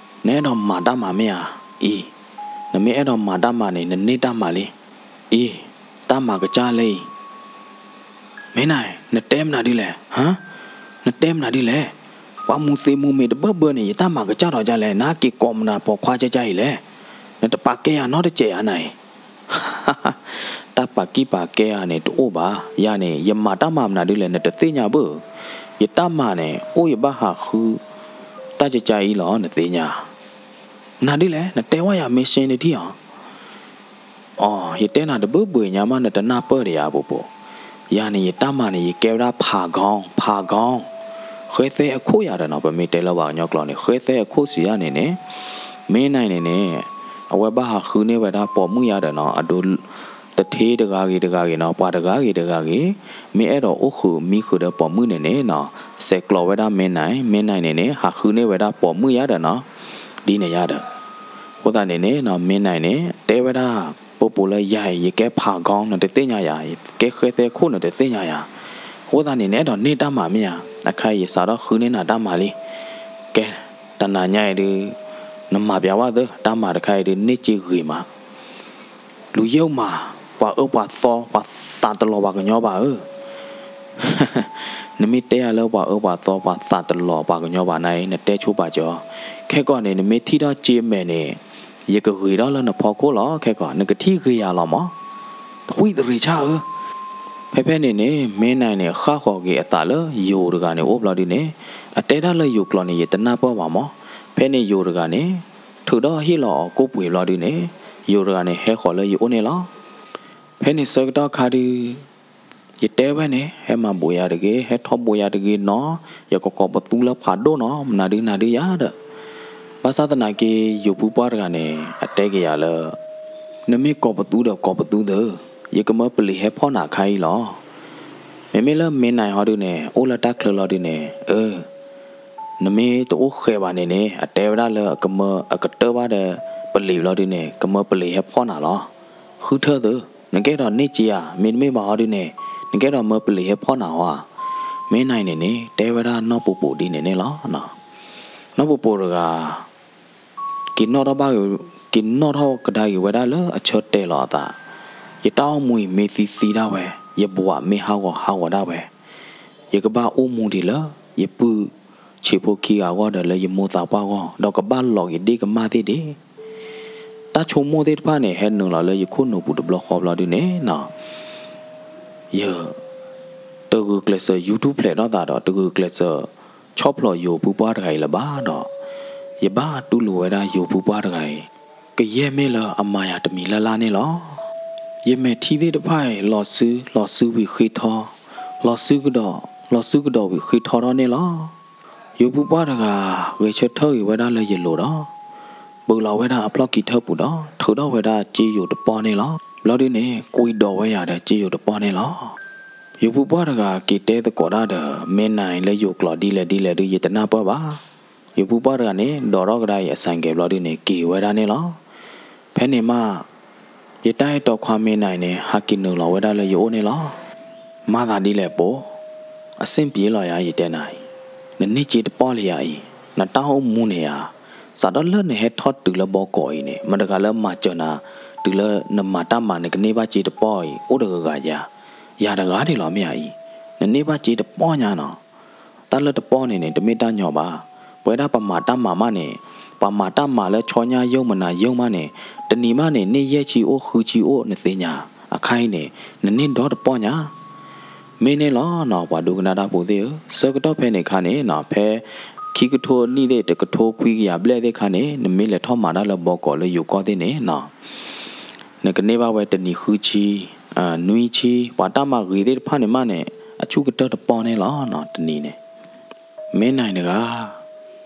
နအဲၣ်ဒိးမၤတၢ်မၤမ့ၢ်ဧါ, အံၤ, နမ့ၢ်အဲၣ်ဒိးမၤတၢ်မၤန့ၣ် နန့ၢ်တၢ်မၤလံ, အံၤ, တၢ်မၤကစၢ်လၢအံၤ, မ့ၢ်နၤ, နတဲမနုၤဒ်လဲၣ်, ဟါ, နတဲမနုၤဒ်လဲၣ်, ပှၤမူၤသံးမူၤမ့ၤတဘၢဘၢန့ၣ် ယတၢ်မၤကစၢ်ထီၣ်ဒ်လဲၣ်, နဟဲက့ၤကိးမနုၤပိာ်ခွါကၢ်ကၢ်အံၤလဲၣ်, နတပာ်ကဲယၤနီတစဲးဧါနၤအံၤ တၢ်ပာ်ကံၢ်ပာ်ကဲဧါန့ၣ် တအိၣ်ဘၣ်, ယၤန့ၣ် ယမၤတၢ်မၤမနုၤဒ်လဲၣ် နတသ့ၣ်ညါဘၣ်, ယတၢ်မၤန့ၣ် အိၣ်ယဘၣ်ဟးဃု တၢ်ကၢ်ကၢ်အံၤလီၤ နသ့ၣ်ညါ, မနုၤဒ်လဲၣ် နတဲဝဲယၤမ့ၢ်စ့န့ၣ်ထံၣ်ဧါ အိ, ယတဲနၤတဘၢဘၢညါမး နတနၢ်ပၢၢ်ဒီးယၤပိာ်ပိာ်, ယၤန့ၣ် ယတၢ်မၤန့ၣ် ယကဲဝဲဒၣ်ဖးကီ, ဖးကီ, ဃဲသဲအခိၣ်ယၤဒီးနီၤ, ပမ့ၢ်တဲလၢပှၤကညီကျိာ်န့ၣ် ဃဲသဲအခိၣ်စံးယၤန့ၣ်န့ၣ်, မ့ၢ်နၤအံၤန့ၣ်န့ၣ်, အဝဲဘၣ်ဟးဃုန့ၢ်ဝဲဒၣ်ပိာ်မုၣ်ယၤဒီးနီၤ, အဒိ တထ့တဂၤဂ့ၤတဂၤဂ့ၤနီၤ, ပှၤတဂၤဂ့ၤတဂၤဂ့ၤ, မ့ၢ်အဲၣ်ဒိးအိၣ်ဃုာ်မံဃုာ်ဒီးပိာ်မုၣ်န့ၣ်န့ၣ်နီၤ, ဆဲးကျိးဝဲဒၣ်မ့ၢ်နၤ, မ့ၢ်နၤအံၤန့ၣ်န့ၣ် ဟးဃုန့ၢ်ဝဲဒၣ်ပိာ်မုၣ်ယၤဒီးနီၤ, ဒ်န့ၣ်ယၤဒီး အဃိသတးန့ၣ်န့ၣ်နီၤ, မ့ၢ်နၤအံၤန့ၣ် တဲဝဲဒၣ် ပိာ်ပိာ်လၢယၤအံၤ ယကဲဖးကီ နတသ့ၣ်ညါယၤ, ယကဲဃဲသဲခိၣ် နတသ့ၣ်ညါယၤ, အဃိသတးန့ၣ် နအဲၣ်ဒိးန့ၢ်တၢ်မၤမ့ၢ်ဧါ, အခါအံၤ ယစးထီၣ်ဃုန့ၢ်နၤတၢ်မၤလံ, ကဲ, တနၤညါအံၤဒုး နမၤပျးဝဲသ့ တၢ်မၤတခါအံၤဒုး န့ၢ်စ့ဂ့ၤမး လူၤယဲၢ်မး, ပှၤအၢပှၤသီ ပှၤသးတလီၤပှၤကညီဘၣ်ဧၢ, နမ့ၢ်တဲယၤလၢပှၤအၢပှၤသီ ပှၤသးတလီၤပှၤကညီဘၣ်နၤအံၤ နတဲဆိပာ်စၢၤ, ခဲကီးန့ၣ် နမ့ၢ်ထံၣ်ထီၣ်စ့မဲာ်န့ၣ် ယကဂ့ၤထီၣ်လၢနဖီခိၣ်လီၤ, ခဲကီး နကထံၣ်ဂ့ၤယၤလီၤမး, ဝံသရ့ၤဆၣ်ဧၢ, ဖဲဖဲန့ၣ်န့ၣ် မ့ၢ်နၤအံၤန့ၣ် ဃၣ်ဃီၤက့ၤအသးလၢယိၤတဂၤန့ၣ်အိၣ်ဘျီဒုန့ၣ်, အတဲဒၣ်လၢယိၤကျိာ်န့ၣ် ယတနၢ်ပၢၢ်ဘၣ်မး, ဖဲန့ၣ်ယိၤတဂၤန့ၣ် ထုးဒီးဟ့ၣ်လီၤအီၤကိၣ်ပှ့ၤဘျီဒုန့ၣ်, ယိၤတဂၤန့ၣ် ဟဲဃီၤလၢယအိၣ်န့ၣ်လီၤ. ဖဲန့ၣ်ဆၢကတီၢ်ခါဒုး ယတဲဝဲန့ၣ် ဟဲမၤဘိးယၤတဂ့ၤ, ဟဲထီၣ်ဘိးယၤတဂ့ၤနီၤ, ယကကိးပသူလၢဖးဒိၣ်နီၤ, မနုၤဒုနၤဒုယၤဒီး, ဘၣ်ဆၣ်သနာ်က့ ယိၤဖုပှၢ်တဂၤန့ၣ် အတဲက့ၤယၤလၢ နမ့ၢ်ကိးပသူဒီးကိးပသူသ့, ယကမၢပလံၤဟဲဖီၣ်နၤခါအံၤလီၤ. မ့မ့ၢ်လၢမ့ၢ်နၤဟီဒုန့ၣ် အိၣ်လၢတၢ်ချၢလီၤဒုန့ၣ်, အၢ နမ့ၢ်တအိၣ်ဃဲးဘၣ်န့ၣ်န့ၣ် အတဲဝဲဒၣ်လၢအကမၢအကတၢၢ်ဘၣ်ဒီးပလံၤဘျီဒုန့ၣ် ကမၢပလံၤဟဲဖီၣ်နၤလီၤ. ဃုထၢသု, နကဲထီၣ်န့ၢ်စ့ဧါ, မ့တမ့ၢ်ဘၣ်ဟီဒုန့ၣ် နကဲထီၣ်မၢပလံၤဟဲဖီၣ်နၤဧါ. မ့ၢ်နၤအံၤန့ၣ်န့ၣ် တဲဝဲဒၣ်နီၢ်ပူၤပူၤဒ်န့ၣ်န့ၣ်လီၤ. နီၢ်ပူၤပူၤတဂၤ က့ၤနီၣ်ထီၣ်ဘၣ်, က့ၤနီၣ်ထီၣ်ကဒါက့ၤဝဲဒၣ်လၢအဆၢတဲာ်လီၤအသး, ယတၢ်အိၣ်မူအံၤမ့ၢ်သံသံဒၣ်ဝဲ, ယဘဝမ့ၢ်ဟးဂီၤဟးဂီၤဒၣ်ဝဲ, ယကဘၣ်အိၣ်မူဒ်လၢ ယပုၢ်ဆံးဖိခံဂၤအဂီၢ်ဒီးလၢယမိၢ်သးပှၢ်အဂီၢ်, ဒီးကဘၣ်လီၤက့ၤဒ့ၣ်ကမၢ်သ့ၣ်ဒ့ၣ်. တၢ်ဆိကမိၣ်သ့ၣ်တဖၣ်န့ၣ် ဟဲနုာ်လီၤလၢယခိၣ်နူာ်ပူၤတဘျီဃီဘျီဒုန့ၣ်နီၤ ယ တဂုာ်ကျဲးစၢး YouTube ဖျဲးထီၣ်သးဒီး တဂုာ်ကျဲးစၢး ဆီၣ်ဖျိးယိၤဖုပှၢ်တဂၤအံၤလၢၤဘၣ်ဒီး ယဘၣ်တူၢ်လိာ်ဝဲဒၣ်ယိၤဖုပှၢ်တဂၤအံၤ ကယဲၢ်မ့ၢ်လၢအမၤယၤတမံၤလၢ်လၢ်န့ၣ်လီၤ. ယမဲာ်ထံသ့ၣ်တဖၣ်အံၤ လီၤစု လီၤစုဝံၤဃ့ထီ, လီၤစုကဒီး, လီၤစုကဒီးဝံၤဃ့ထီထီၣ်န့ၣ်လီၤ. ယိၤဖုပှၢ်တဂၤ ဂဲၤဆၢထၢၣ်ဂ့ၤဝဲဒၣ်လၢယလိၤဒီး ပၢၤလီၤဝဲဒၣ်အဖျီၣ်ခံထၢၣ်ပူၤဒီး ထုးထီၣ်ဝဲဒၣ်စ့ယိၤတပီၢ်န့ၣ်လီၤ. ဘျီဒုန့ၣ် ကွံာ်ဒိးဝဲယၤဒီးစ့ယိၤတပီၢ်န့ၣ်လီၤ. ယိၤဖုပှၢ်တဂၤက့ၤတဲသကိးတၢ်ဒီး မ့ၢ်နၤအံၤလၢယိၤကျိာ်ဒ်လဲၣ်ဒ်လဲၣ်ဒု ယတနၢ်ပၢၢ်ဘၣ်. ယိၤဖုပှၢ်တဂၤန့ၣ် ဒိးထီၣ်ကဒါအံၤအဆိုင်ကယ်ဘျီဒုန့ၣ် က့ၤဝဲဒၣ်န့ၣ်လီၤ. ဖဲန့ၣ်မး ယတၢ်အဲၣ်တီခွါမ့ၢ်နၤအံၤန့ၣ် ဟးက့ၤနုာ်လီၤဝဲဒၣ်လၢယအိၣ်န့ၣ်လီၤ. မၤသးဒ်လဲၣ်ပိ, အဆင်ပြေလီၤယၤ ယတဲနၤအံၤ, နန့ၢ်စ့တပီၢ်လံယၤအံၤ, နတၢ်အိၣ်မူန့ၣ်ဧါ, စးထီၣ်လၢနဟဲထီၣ်တုၤလၢဘီကီးအံၤန့ၣ် မတၤတဂၤလၢမၤစၢၤနၤ, တုၤလၢနမၤတၢ်မၤနကန့ၢ်ဘၣ်စ့တပီၢ်အံၤ အိၣ်တဂၤဂၤဧါ, ယၤတဂၤဒ်လီၤမ့ၢ်ဧါအံၤ, နန့ၢ်ဘၣ်စ့တပီၢ်ညါနီၤ. တၢ်လၢတပီၢ်န့ၣ်န့ၣ် တမ့ၢ်တၢ်ညီဘၣ်. ပဝဲဒၣ်ပမၤတၢ်မၤမးန့ၣ်, ပမၤတၢ်မၤလၢဆီညါယိမနၤယိမးန့ၣ်, တနံၤမးန့ၣ် န့ၢ်ယဲၢ်ဆံအိၣ်ဃုဆံအိၣ်နသ့ၣ်ညါ, အခါအံၤန့ၣ် နန့ၢ်ဒီတပီၢ်ညါ. မ့ၢ်န့ၣ်လီၤနီၤ ပှၤဒိကနၣ်တၢ်ဖိသ့ၣ်ဧၢ, ဆၢကတီၢ်ဖဲန့ၣ်အခါန့ၣ်နီၤ ဖဲခံကထိနံၣ်သ့ၣ် တကထိခွံကယၤဘျဲၣ်သ့ၣ်အခါန့ၣ် နမ့ၢ်လဲၤထီၣ်မၤတၢ်လၢဘီကီးလၢယိၤကီၢ်သ့ၣ်န့ၣ်နီၤ နကန့ၢ်ဘၣ်ဝဲတနံၤဃုဆံ, နွံဆံ, ပှၤတၢ်မၤဂ့ၤသ့ၣ်တဖၣ်န့ၣ်မးန့ၣ် အဆူၣ်ကတၢၢ်တပီၢ်န့ၣ်လီၤနီၤ တနံၤန့ၣ်. မ့ၢ်နၤအံၤတ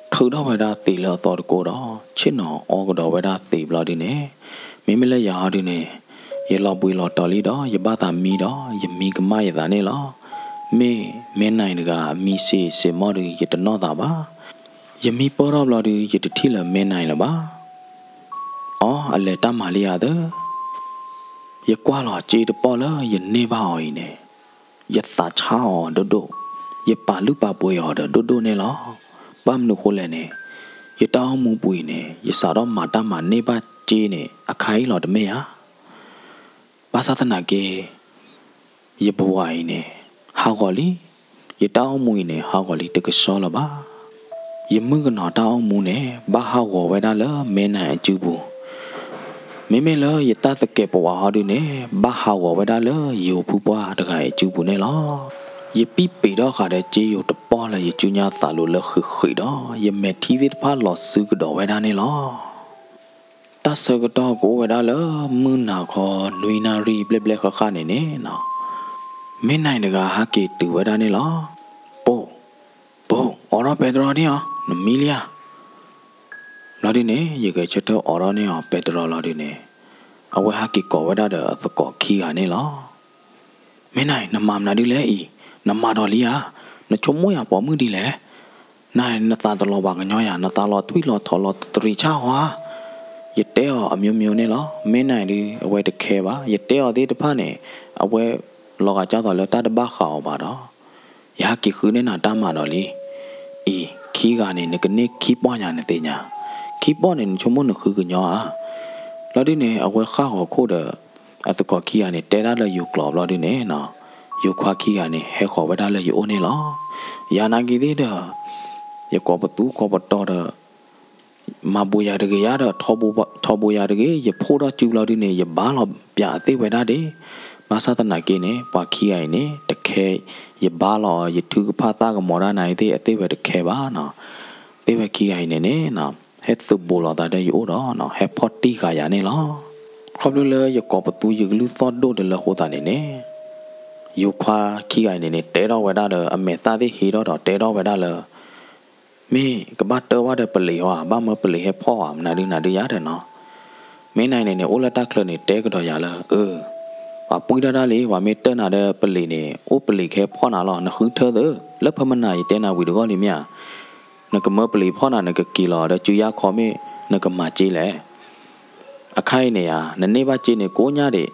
ဂၤ ထုးထီၣ်ဝဲဒၣ်သံးလၢအသီတကိးဒီး ဆ့ၣ်နီၤအီကဒီးဝဲဒၣ်သံးဘျီဒုန့ၣ်, မ့မ့ၢ်လၢယၤဟီဒုန့ၣ် ယလီၤဘှံးလီၤတီၤလံဒီး ယဘၣ်သးမံဒီး ယမံကမၣ်ယသးန့ၣ်လီၤ. မ့ၢ်မ့ၢ်နၤအံၤတဂၤ အမံစ့စ့မီၢ်ဒု ယတနီၣ်သးဘၣ်. ယမံပၢၢ်ထီၣ်ဘျီဒု ယတထံၣ်လၢၤမ့ၢ်နၤအံၤလၢၤဘၣ်. အီ အလဲၤတၢ်မၤလံဧါသၢ ယကွၢ်လီၤစ့တပီၢ်လၢယန့ၢ်ဘၣ်အီၤအံၤန့ၣ်, ယသးဆါအီၤဒိၣ်ဒိၣ်, ယပာ်လုၢ်ပာ်ပှ့ၤအီၤဒီးဒိၣ်ဒိၣ်န့ၣ်လီၤ. ဘၣ်မနုၤဃိလဲၣ်န့ၣ်, ယတၢ်အိၣ်မူပူၤအံၤန့ၣ် ယစးထီၣ်မၤတၢ်မၤန့ၢ်ဘၣ်စ့န့ၣ် အခါအံၤလီၤတမ့ၢ်ဧါ. ဘၣ်ဆၣ်သနာ်က့ ယဘဝအံၤန့ၣ် ဟးဂီၤလံ, ယတၢ်အိၣ်မူအံၤန့ၣ် ဟးဂီၤလံတကဆှီလၢၤဘၣ်. ယမုၣ်ကနီၤတၢ်အိၣ်မူန့ၣ် ဘၣ်ဟးဂီၤဝဲဒၣ်လၢမ့ၢ်နၤအစုပူၤ, မ့မ့ၢ်လၢယတၢ်သကဲးပဝးဟီဒုန့ၣ် ဘၣ်ဟးဂီၤဝဲဒၣ်လၢယိၤဖုပှၢ်တဂၤအစုပူၤန့ၣ်လီၤ. ယပံၣ်ပ့ၤထီၣ်ဃာ်ဒီးစ့ယိၤတပီၢ်လၢယစုညါသးလိၤလၢဃံးဃံးဒီး ယမဲာ်ထံသ့ၣ်တဖၣ်လီၤစုကဒီးဝဲဒၣ်န့ၣ်လီၤ. တၢ်ဆၢကတီၢ်ကအိၣ်ဝဲဒၣ်လၢမုၢ်နၤခီနွံနၣ်ရံၣ်ဘျဲၣ်ဘျဲၣ်ဃၣ်ဃၣ်န့ၣ်န့ၣ်နီၤ, မ့ၢ်နၤအံၤတဂၤဟးက့ၤတုၤဝဲဒၣ်န့ၣ်လီၤ. ပိၢ်, ပိၢ်, အိးထီၣ်ပဲတြီန့ၢ်အီၤ, နမံလံဧါ. ဘျီဒုန့ၣ် ယဂဲၤဆၢထၢၣ်အိးထီၣ်န့ၢ်အီၤပဲတြီလီၤဒုန့ၣ်, အဝဲဟးက့ၤကိးဝဲဒၣ်ဒီးအသကိးခံဂၤန့ၣ်လီၤ. မ့ၢ်နၤအံၤ နမၤမနုၤဒ်လဲၣ်အံၤ, နမၤဒီးလံဧါ, နဆိကမိၣ်ယၤပိာ်မုၣ်ဒ်လဲၣ်. နၤအံၤ နသးတလီၤဘၣ်ကညီယၤ, နသးလီၤထွံၣ်လီၤထိးလီၤတရံးဆၣ်ဧါ. ယတဲအီၤအမျိုးမျိုးန့ၣ်လီၤ. မ့ၢ်နၤအံၤဒု အဝဲတခဲဘၣ်. ယတဲအီၤသ့ၣ်တဖၣ်န့ၣ် အဝဲလီၤဂာ်ကၢ်သိးလၢတၢ်တဘၣ်ဃးအီၤဘၣ်ဒီး ယဟဲက့ၤဃုန့ၢ်နၤတၢ်မၤဒီးလံ. အံၤ ခံဂၤန့ၣ် နကန့ၢ်ခံပီၢ်ညါနသ့ၣ်ညါ, ခံပီၢ်န့ၣ် နဆိကမိၣ်နဃုကညီဧါ. ဘျီဒုန့ၣ် အဝဲဃၣ်ဂီၤခိၣ်ဒီး အသကိးခံဂၤန့ၣ် တဲဒၣ်လၢယိၤကျိာ်ဘျီဒုန့ၣ်နီၤ, ယိၤခွါခံဂၤန့ၣ် ဟဲဃီၤဝဲဒၣ်လၢယအိၣ်န့ၣ်လီၤ. ယၤနာ်က့ၤသ့ၣ်ဒီး ယကိးပသူကိးပတီၤဒီး မၤဘိးယၤတဂ့ၤယါဒီး ထီဘိယၤတဂ့ၤ, ယဖိထီၣ်စုဘျီဒုန့ၣ် ယဘါလီၤပၠးအသ့ၣ်ဝဲဒၣ်ဒ့ၣ်. ဘၣ်ဆၣ်သနာ်က့န့ၣ် ပှၤခံဂၤအံၤန့ၣ် တခဲ, ယဘါလီၤအီၤ ယထုကဖၣ်သၣ်ကမီၤဒၣ်နၤအသ့ၣ် အသ့ၣ်ဝဲတခဲဘၣ်နီၤ. သ့ၣ်ဝဲခံဂၤအံၤန့ၣ်န့ၣ် ဟဲသုးဘူးလိာ်သးဒီးယအိၣ်ဒီး ဟဲဖီၣ်တံၢ်ဃာ်ယၤန့ၣ်လီၤ. ခီဖျိလၢယကိးပသူယကလုၢ်သီၣ်ဒိၣ်တလၢအဃိသတးန့ၣ်န့ၣ် ယိၤခွါခံဂၤအံၤန့ၣ်န့ၣ် တဲထီၣ်ဝဲဒၣ်ဒီး အမဲာ်သၣ်သ့ၣ်ဟ့ထီၣ်ဒီး တဲထီၣ်ဝဲဒၣ်လၢ မ့ၢ်ကဘၣ်တၢ်ဘၣ်ဒီးပလံၤဟီဧါ, ဘၣ်မၢပလံၤဟဲဖီၣ်ဧါ, မနုၤဒုနၤဒုယၤဒီးနီၤ. မ့ၢ်နၤအံၤန့ၣ်န့ၣ် အိၣ်လၢတၢ်ချၢန့ၣ် တဲကဒီးယၤလၢ အၢ ပှၤပှံၢ်ထီၣ်တၢ်လံ, ပှၤမ့ၢ်တၢၢ်နၤဒီးပလံၤန့ၣ် အိၣ်ပလံၤကဟဲဖီၣ်နၤလီၤ, နဃုထၢသု, လၢဖဲမနၤယတဲနၤဝံၤတဂီၢ်လံမ့ၢ်ဧါ. နကမၢပလံၤဖီၣ်နၤ နကက့ၤလီၤဒီးစုယါခီမ့ၢ် နကမၤစ့လဲၣ်. အခါအံၤန့ၣ်ယၤ နန့ၢ်ဘၣ်စ့န့ၣ်ကိးညါဒံး,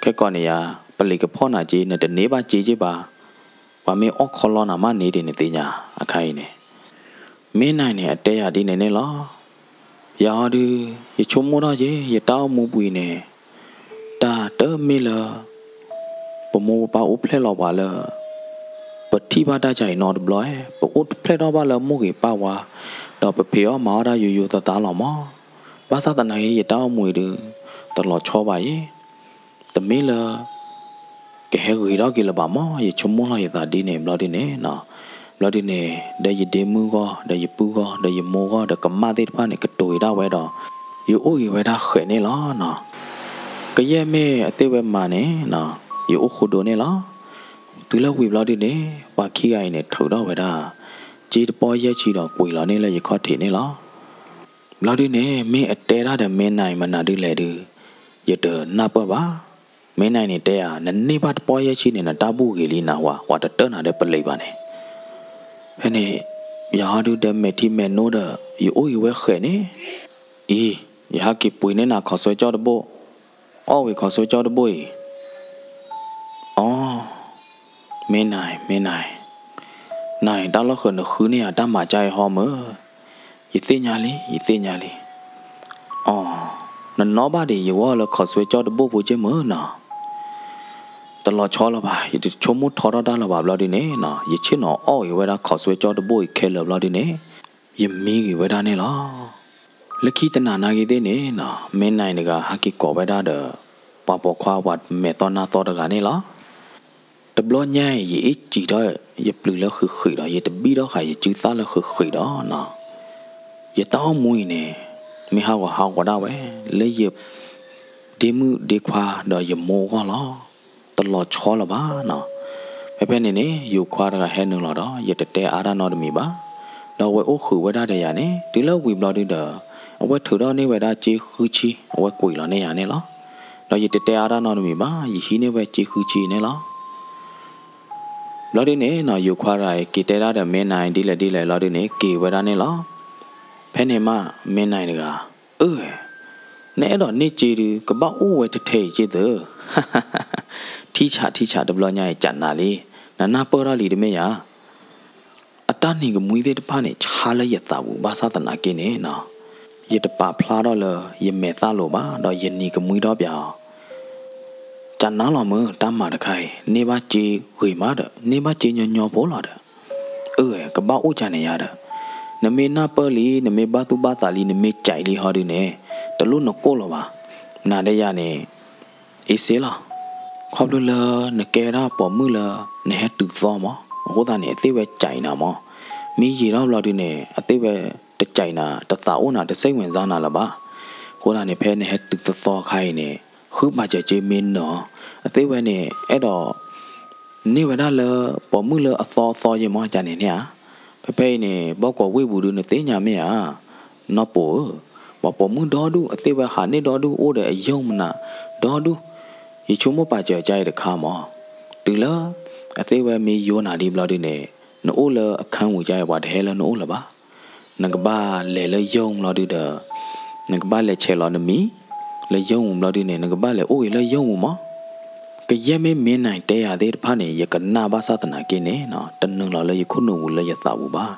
ခဲကိာ်န့ၣ်ယၤ ပလံၤကဖီၣ်နၤစ့ နတန့ၢ်ဘၣ်စ့က့ဘၣ်, ပှၤမ့ၢ်အီၣ်ခီလီနၤမးန့ၣ်ဒ်နသ့ၣ်ညါ. အခါအံၤန့ၣ် မ့ၢ်နၤန့ၣ် အတဲယၤဒ်န့ၣ်န့ၣ်လီၤ. ယၤဟီဒုး ယဆိကမိၣ်ထီၣ်က့ၤ ယတၢ်အိၣ်မူပူၤအံၤန့ၣ် တၢ်တမ့ၢ်လၢ ပမိၢ်ပပၢ်အိၣ်ဖျဲၣ်လီၤပှၤလၢ ပထံၣ်ဘၣ်တၢ်ကါအံၤနီတဘျီ, ပအိၣ်ဖျဲၣ်ထီၣ်ဘၣ်လၢမိၢ်ဂ့ၤပၢ်ဝါ, ဒီးပဖံးအီၣ်မၤအီၣ်တၢ်ယိယိသးသးလီၤမး. ဘၣ်ဆၣ်သနာ်က့ ယတၢ်အိၣ်မူအံၤဒုး တလီၤဆီဘၣ်အံၤ, တမ့ၢ်လၢ ကဟဲဂ့ၤထီၣ်က့ၤလၢၤဘၣ်မး, ယဆိကမိၣ်လီၤယသးဒ်န့ၣ်ဘျီဒုန့ၣ်, ဘျီဒုန့ၣ် ဒီးယဒ့မုၣ်ဂီၢ် ဒီးယပုၢ်ဂီၢ် ဒီးယမိၢ်ဂီၢ် ဒီးကမၣ်သ့ၣ်တဖၣ်န့ၣ် ကတိၤအံၤဒၣ်ဝဲဒီး ယအိၣ်ဂ့ၤဝဲဒၣ်ဃဲးန့ၣ်လီၤ. ကယဲၢ်မ့ၢ်အသ့ၣ်ဝဲမၤန့ၣ် ယအိၣ်ဃိဒိန့ၣ်လီၤ. တုၤလၢဝံၤဘျီဒုန့ၣ် ပှၤခံဂၤအံၤန့ၣ် ထုးထီၣ်ဝဲဒၣ် စ့တပီၢ်ယဲၢ်ဆံဒီးကွံာ်လီၤန့ၣ်လၢယခီၣ်ထံးန့ၣ်လီၤ. ဘျီဒုန့ၣ် မ့ၢ်အတဲဒၣ်ဒီးမ့ၢ်နၤအံၤမနုၤဒ်လဲၣ်ဒုး ယတနၢ်ပၢၢ်ဘၣ်. မ့ၢ်နၤအံၤန့ၣ်တဲယၤ နန့ၢ်ဘၣ်တပီၢ်ယဲၢ်ဆံန့ၣ် နတၢ်ဘူၣ်ဂ့ၤလံနၤဝဲ, ပှၤတတၢၢ်နၤဒီးပလံၤဘၣ်န့ၣ်. ဖဲန့ၣ် ယၤဟီဒုးဒီးမဲာ်ထံမဲာ်နိဒီး ယအိၣ်ဂ့ၤဝဲဃဲးန့ၣ်, အံၤ ယဟဲက့ၤပှ့ၤန့ၢ်နၤခီၣ်ဆွဲကၠီတဘိ, အီၣ်ဝံၤခီၣ်ဆွဲကၠီတဘိအံၤ, အီ မ့ၢ်နၤအံၤ မ့ၢ်နၤအံၤ, နၤအံၤတၢ်လီၢ်ဃၢၤနဃုန့ၢ်ယၤတၢ်မၤကါအံၤဟီမၢ်, ယသ့ၣ်ညါလံ ယသ့ၣ်ညါလံ, အီ နနီၣ်ဘၣ်ဒံးယဂီၢ်လၢခီၣ်ဆွဲကၠီတဘိဖိက့မၢ်နီၤ, တလီၤဆီလၢၤဘၣ် ယတဆိကမိၣ်ထီထီၣ်တၢ်လၢၤဘၣ်ဘျီဒုန့ၣ်, ယဆ့ၣ်နီၤအီၣ်ဂ့ၤဝဲဒၣ်ခီၣ်ဆွဲကၠီတဘိအံၤခဲလၢာ်ဘျီဒုန့ၣ်, ယမံဂ့ၤဝဲဒၣ်န့ၣ်လီၤ. လၢခံတနၤနာ်က့သ့ၣ်န့ၣ် မ့ၢ်နၤအံၤတဂၤဟဲက့ၤကိးဝဲဒၣ်ဒီး ပှၤပိာ်ခွါပှၤမဲာ်သီနါသီတဂၤန့ၣ်လီၤ. တဘျီညါအံၤ ယအ့ၣ်စံးထီၣ်ယပျုၤလၢဃံးဃံးဒီး ယတဘံၣ်ထီၣ်ဃာ်ယစုသၣ်လၢဃံးဃံးဒီး, ယတၢ်အိၣ်မူအံၤန့ၣ် မ့ၢ်ဟးဂီၤဟးဂီၤဒၣ်ဝဲ လၢယဒ့မုၣ်ဒ့ခွါဒီးယမိၢ်အဂီၢ်လီၤ. တလီၤဆီလၢၤဘၣ်နီၤ. ဖဲဖဲန့ၣ်န့ၣ် ယိၤခွါတဂၤဟဲနုာ်လီၤဒီး ယတတဲအါတၢ်နီတမံၤဘၣ်. ဒီးအဝဲအိၣ်ဃုာ်ဝဲဒၣ်ဒီးယၤန့ၣ် တုၤလၢဝံၤဘျီဒုဒီး အဝဲထုးထီၣ်န့ၢ်ဝဲဒၣ်စ့ဃုဆံ အဝဲကွံာ်လီၤန့ၢ်ယၤန့ၣ်လီၤ. ဒီးယတတဲအါတၢ်နီတမံၤဘၣ် ယဟံးန့ၢ်ဝဲစ့ဃုဆံန့ၣ်လီၤ. ဘျီဒုန့ၣ်နီၤ ယိၤခွါတဂၤအံၤ က့ၤတဲဒၣ်ဒီးမ့ၢ်နၤအံၤဒ်လဲၣ်ဒ်လဲၣ်လီၤဒုန့ၣ် က့ၤဝဲဒၣ်န့ၣ်လီၤ. ဖဲန့ၣ်မး မ့ၢ်နၤအံၤတဂၤ, အၢ နအဲၣ်ဒိးန့ၢ်စ့ဒု ကဘၣ်အိၣ်ဝဲထဲထဲအံၤက့သၢ ထံၣ်ဆးထံၣ်ဆးတဘျီညါအံၤ ကနၤလံ, နနၢ်ပၢၢ်ထီၣ်လံတမ့ၢ်ဧါ. အတၢ်နံၤကမှံသ့ၣ်တဖၣ်န့ၣ် ဆါလၢယသးပူၤဘၣ်ဆၣ်သနာ်က့န့ၣ်နီၤ, ယတပာ်ဖျါထီၣ်လၢယမဲာ်သၣ်လိၤဘၣ် ဒီးယနံၤကမှံထီၣ်ပၠးအီၤ ကနၤလီၤမၢ် တၢ်မၤတခါအံၤ န့ၢ်ဘၣ်စ့ဂ့ၤမးဒီး န့ၢ်ဘၣ်စ့ညီညီဖိလီၤဒီး, အၢ ကဘၣ်အိၣ်ကန့ၣ်ယါဒီး, နမ့ၢ်နၢ်ပၢၢ်လံ နမ့ၢ်ဘၣ်သူၣ်ဘၣ်သးလံ နမ့ၢ်ကးလံဟီဒုန့ၣ် တလိၣ်နကိၢ်လီၤဘၣ်. နၤဒီးယၤန့ၣ် အ့စ့လီၤ. ခီဖျိလၢနကဲဒၣ်ပိာ်မုၣ်လၢ နဟဲတုၤသီမး, အဃိသတးန့ၣ် အသ့ၣ်ဝဲကးနၤမး, မ့ၢ်ယံာ်ထီၣ်ဘျီဒုန့ၣ် အသ့ၣ်ဝဲတကးနၤ တသးအိၣ်နၤ တစိတ်ဝင်စားနၤလၢၤဘၣ်. အဃိသတးန့ၣ် ဖဲနဟဲတုၤသီသီခါအံၤန့ၣ် ဃုပာ်စၢၤစ့မ့ၢ်နၢၤအီၤ, အသ့ၣ်ဝဲန့ၣ် အဲၣ်ဒိး န့ၢ်ဝဲဒၣ်လၢပိာ်မုၣ်လၢအသီအသီယဲမး ကန့ၣ်န့ၣ်ဧါ. ဖဲဖဲအံၤန့ၣ် ဘီကီၢ်ဝ့ၢ်ပူၤဒု နသ့ၣ်ညါမ့ၢ်ဧါ, နီၢ်ပိာ်ဧၢ, ပှၤပိာ်မုၣ်ဒီဒူၣ် အသ့ၣ်ဝဲဟးန့ၢ်ဒီဒူၣ် အိၣ်ဒီးအယိာ်မနၤဒီဒူၣ်. ယဆိကမိၣ်ပာ်စၢၤကါအံၤတခါမး, တုၤလၢအသ့ၣ်ဝဲမ့ၢ်ယိာ်နၤဒ်ဘျီဒုန့ၣ် နအိၣ်လၢအခန်းဝူၤကါအံၤ ပှၤတဟဲလၢနအိၣ်လၢၤဘၣ်. နကဘၣ်လဲၤလၢယိာ်ဘျီဒုဒီး နကဘၣ်လဲၤဆဲးလီၤနမံၤ လၢယိာ်ပူၤဘျီဒုန့ၣ် နကဘၣ်လဲၤအိၣ်ဂ့ၤလၢယိာ်ပူၤမး. ကယဲၢ်မ့ၢ်မ့ၢ်နၤတဲယၤသ့ၣ်တဖၣ်န့ၣ် ယကနၣ်ဘၣ်ဆၣ်သနာ်က့န့ၣ် တနုာ်လီၤလၢယခိၣ်နူာ်ပူၤလၢယသးပူၤဘၣ်.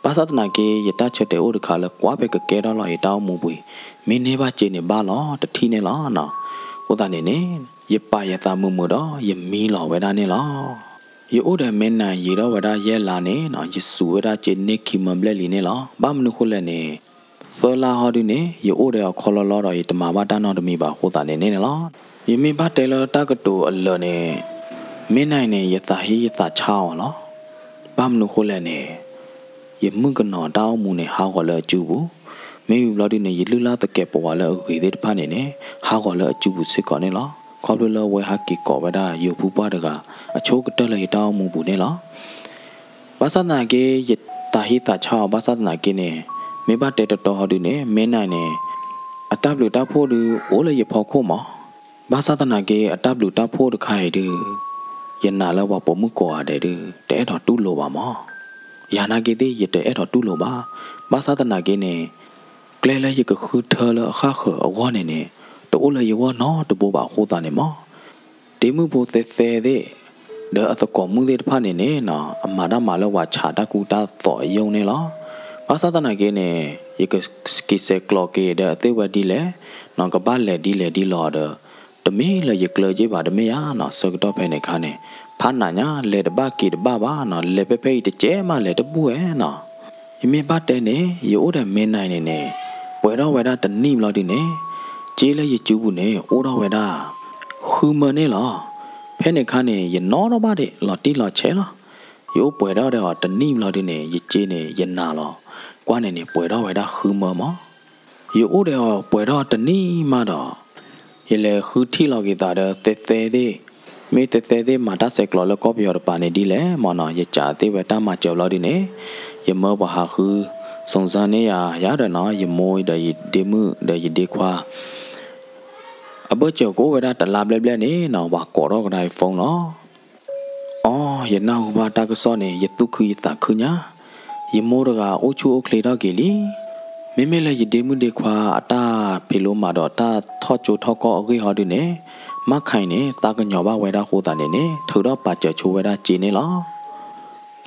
ဘၣ်ဆၣ်သနာ်က့ ယတၢ်ဆၢတဲာ်အိၣ်တခါလၢကွၢ်ဖဲကကဲထီၣ်လီၤယတၢ်အိၣ်မူပူၤအံၤ မ့ၢ်န့ၢ်ဘၣ်စ့န့ၣ်ဘၣ်လီၤ တထံၣ်န့ၣ်လီၤ. အဃိသတးန့ၣ်န့ၣ် ယပာ်ယသးမုာ်မုာ်ဒီး ယမံလီၤဝဲဒၣ်န့ၣ်လီၤ. ယအိၣ်ဒီးမ့ၢ်နၤယံာ်ထီၣ်ဝဲဒၣ်ယဲၢ်လါန့ၣ် ယစူးဝဲဒၣ်စ့န့ၢ်ခံမၢဘျဲၣ်လံန့ၣ်လီၤ. ဘၣ်မနုၤဃိလဲၣ်န့ၣ် သၢလါဟီဒုန့ၣ် ယအိၣ်ဒီးအခီလီၤလီၤဒီး ယတမၤဘၣ်တၢ်နီတမံၤဘၣ်အဃိသတးန့ၣ်န့ၣ်လီၤ. ယမ့ၢ်ဘၣ်တဲလၢတၢ်ကတိၤအလၢာ်န့ၣ် မ့ၢ်နၤအံၤန့ၣ် ယသးဟ့ယသးဆါအီၤလီၤ. ဘၣ်မနုၤဃိလဲၣ်န့ၣ် ယမုၣ်ကနီၤတၢ်အိၣ်မူန့ၣ် ဟးဂီၤလၢအစုပူၤ, မ့ၢ်ဝံၤဘျီဒုန့ၣ် ယလုၢ်လၢ်သကဲးပဝးလၢအဂ့ၤသ့ၣ်တဖၣ်န့ၣ်န့ၣ် ဟးဂီၤလၢအစုပူၤစ့ၢ်ကီးန့ၣ်လီၤ. ခီဖျိလၢအဝဲဟးက့ၤကိးဝဲဒၣ်ယိၤဖုပှၢ်တဂၤ အဆိကတၢၢ်လၢယတၢ်အိၣ်မူပူၤန့ၣ်လီၤ. ဘၣ်ဆၣ်သနာ်က့ ယသးဟ့သးဆါအီၤဘၣ်ဆၣ်သနာ်က့န့ၣ် မ့ၢ်ဘၣ်တဲတတီဟီဒုန့ၣ် မ့ၢ်နၤန့ၣ် အတၢ်ဘျုးတၢ်ဖှိၣ်ဒု အိၣ်လၢယဖီခိၣ်မး. ဘၣ်ဆၣ်သနာ်က့ အတၢ်ဘျုးတၢ်ဖှိၣ်တခါအံၤဒု ယနာ်လၢပှၤပိာ်မုၣ်ကိးဂၤဒဲးဒု တအဲၣ်ဒိးတူၢ်လိာ်ဘၣ်မး. ယၤနာ်က့သ့ၣ် ယတအဲၣ်ဒိးတူၢ်လိာ်ဘၣ်. ဘၣ်ဆၣ်သနာ်က့န့ၣ် ကျဲလၢယကဃုထၢလၢအဃၣ်ဃၢၤအဂီၢ်န့ၣ်န့ၣ် တအိၣ်လၢယဂီၢ်နီတဘိဘၣ်အဃိသတးန့ၣ်မး ဒ့မုၣ်ဖိသဲသဲသ့ၣ် ဒီးအသကိးမုၣ်သ့ၣ်တဖၣ်န့ၣ်န့ၣ် အမၤတၢ်မၤလၢပှၤဆးတၢ်ကူတၢ်သိးအယိာ်န့ၣ်လီၤ. ဘၣ်ဆၣ်သနာ်က့န့ၣ် ယကစက့ၤစဲးကျိးက့ၤဒီးအသ့ၣ်ဝဲဒ်လဲၣ်, ကဘၣ်လဲၤဒ်လဲၣ်ဒ်လဲၣ်ဒီး တမ့ၢ်လၢယကျၢၤက့ဘၣ်တမ့ၢ်ဧါနီၤ, ဆၢကတီၢ်ဖဲန့ၣ်အခါန့ၣ် ဖးနးညါ လဲၤတဘၣ်က့ၤတဘၣ်ဘၣ်နီၤ, လဲၤဖဲဖဲအံၤတကဲမး လဲၤတဘူၣ်ဝဲနီၤ. ယမ့ၢ်ဘၣ်တဲန့ၣ် ယအိၣ်ဒီးမ့ၢ်နၤန့ၣ်န့ၣ် ပှဲၤထီၣ်ဝဲဒၣ်တနံၣ်ဘျီဒုန့ၣ် စ့လၢယစုပူၤန့ၣ် အိၣ်ထီၣ်ဝဲဒၣ် ဃုမၢန့ၣ်လီၤ. ဖဲန့ၣ်အခါန့ၣ် ယနီၣ်ထီၣ်ဘၣ်ဒံး လီၤတံၢ်လီၤဆဲးလီၤ. ယအိၣ်ပှဲၤထီၣ်ဒီးအီၤတနံၣ်ဘျီဒုန့ၣ် ယစ့န့ၣ် ယနာ်လီၤ. ကွၢ်န့ၣ်န့ၣ် ပှဲၤထီၣ်ဝဲဒၣ်ဃုမၢမး. ယအိၣ်ဒီးအီၤပှဲၤထီၣ်တနံၣ်မးဒီး ယလဲၤဃုထံၣ်လီၤက့ၤသးဒီးသဲသဲသ့ၣ်, မ့ၢ်သဲသဲသ့ၣ်မၤတၢ်ဆဲးကျိးလၢကီၢ်ပယီၤတပၤန့ၣ်ဒ်လဲၣ်မၢ်နီၤ, ယစးသ့ၣ်ဝဲတၢ်မၤစၢၤဘျီဒုန့ၣ် ယမၢပှၤဟးဃု စုံစမ်းန့ၢ်ယၤ ယၤဒီးနီၤ ယမိၢ်ဒီးယဒ့မုၣ်ဒီးယဒ့ခွါ အဘၢၣ်စၢၤကအိၣ်ဝဲဒၣ်တလါဘျဲၣ်ဘျဲၣ်န့ၣ်နီၤ ပှၤကိးထီၣ်ကဒါအံၤ phone လီၤ. အိ ယနၢ်ဟူဘၣ်တၢ်ကစီၣ်န့ၣ် ယသူၣ်ခုယသးခုညါ, ယမိၢ်တဂၤအိၣ်ဆူၣ်အိၣ်ချ့ထီၣ်က့ၤလံ. မ့မ့ၢ်လၢယဒ့မုၣ်ဒ့ခွါအတၢ်ဖံးလိမၤဒီးတၢ်ထီၣ်ကၠိထီၣ်ကီၢ်အဂ့ၢ်ဟီဒုန့ၣ် မၣ်ခၢၣ်အံၤန့ၣ် သးကညီၤဘၣ်ဝဲဒၣ်အဃိသတးန့ၣ်န့ၣ် ထုးထီၣ်ပာ်စၢၤဆိဝဲဒၣ်စ့န့ၣ်လီၤ.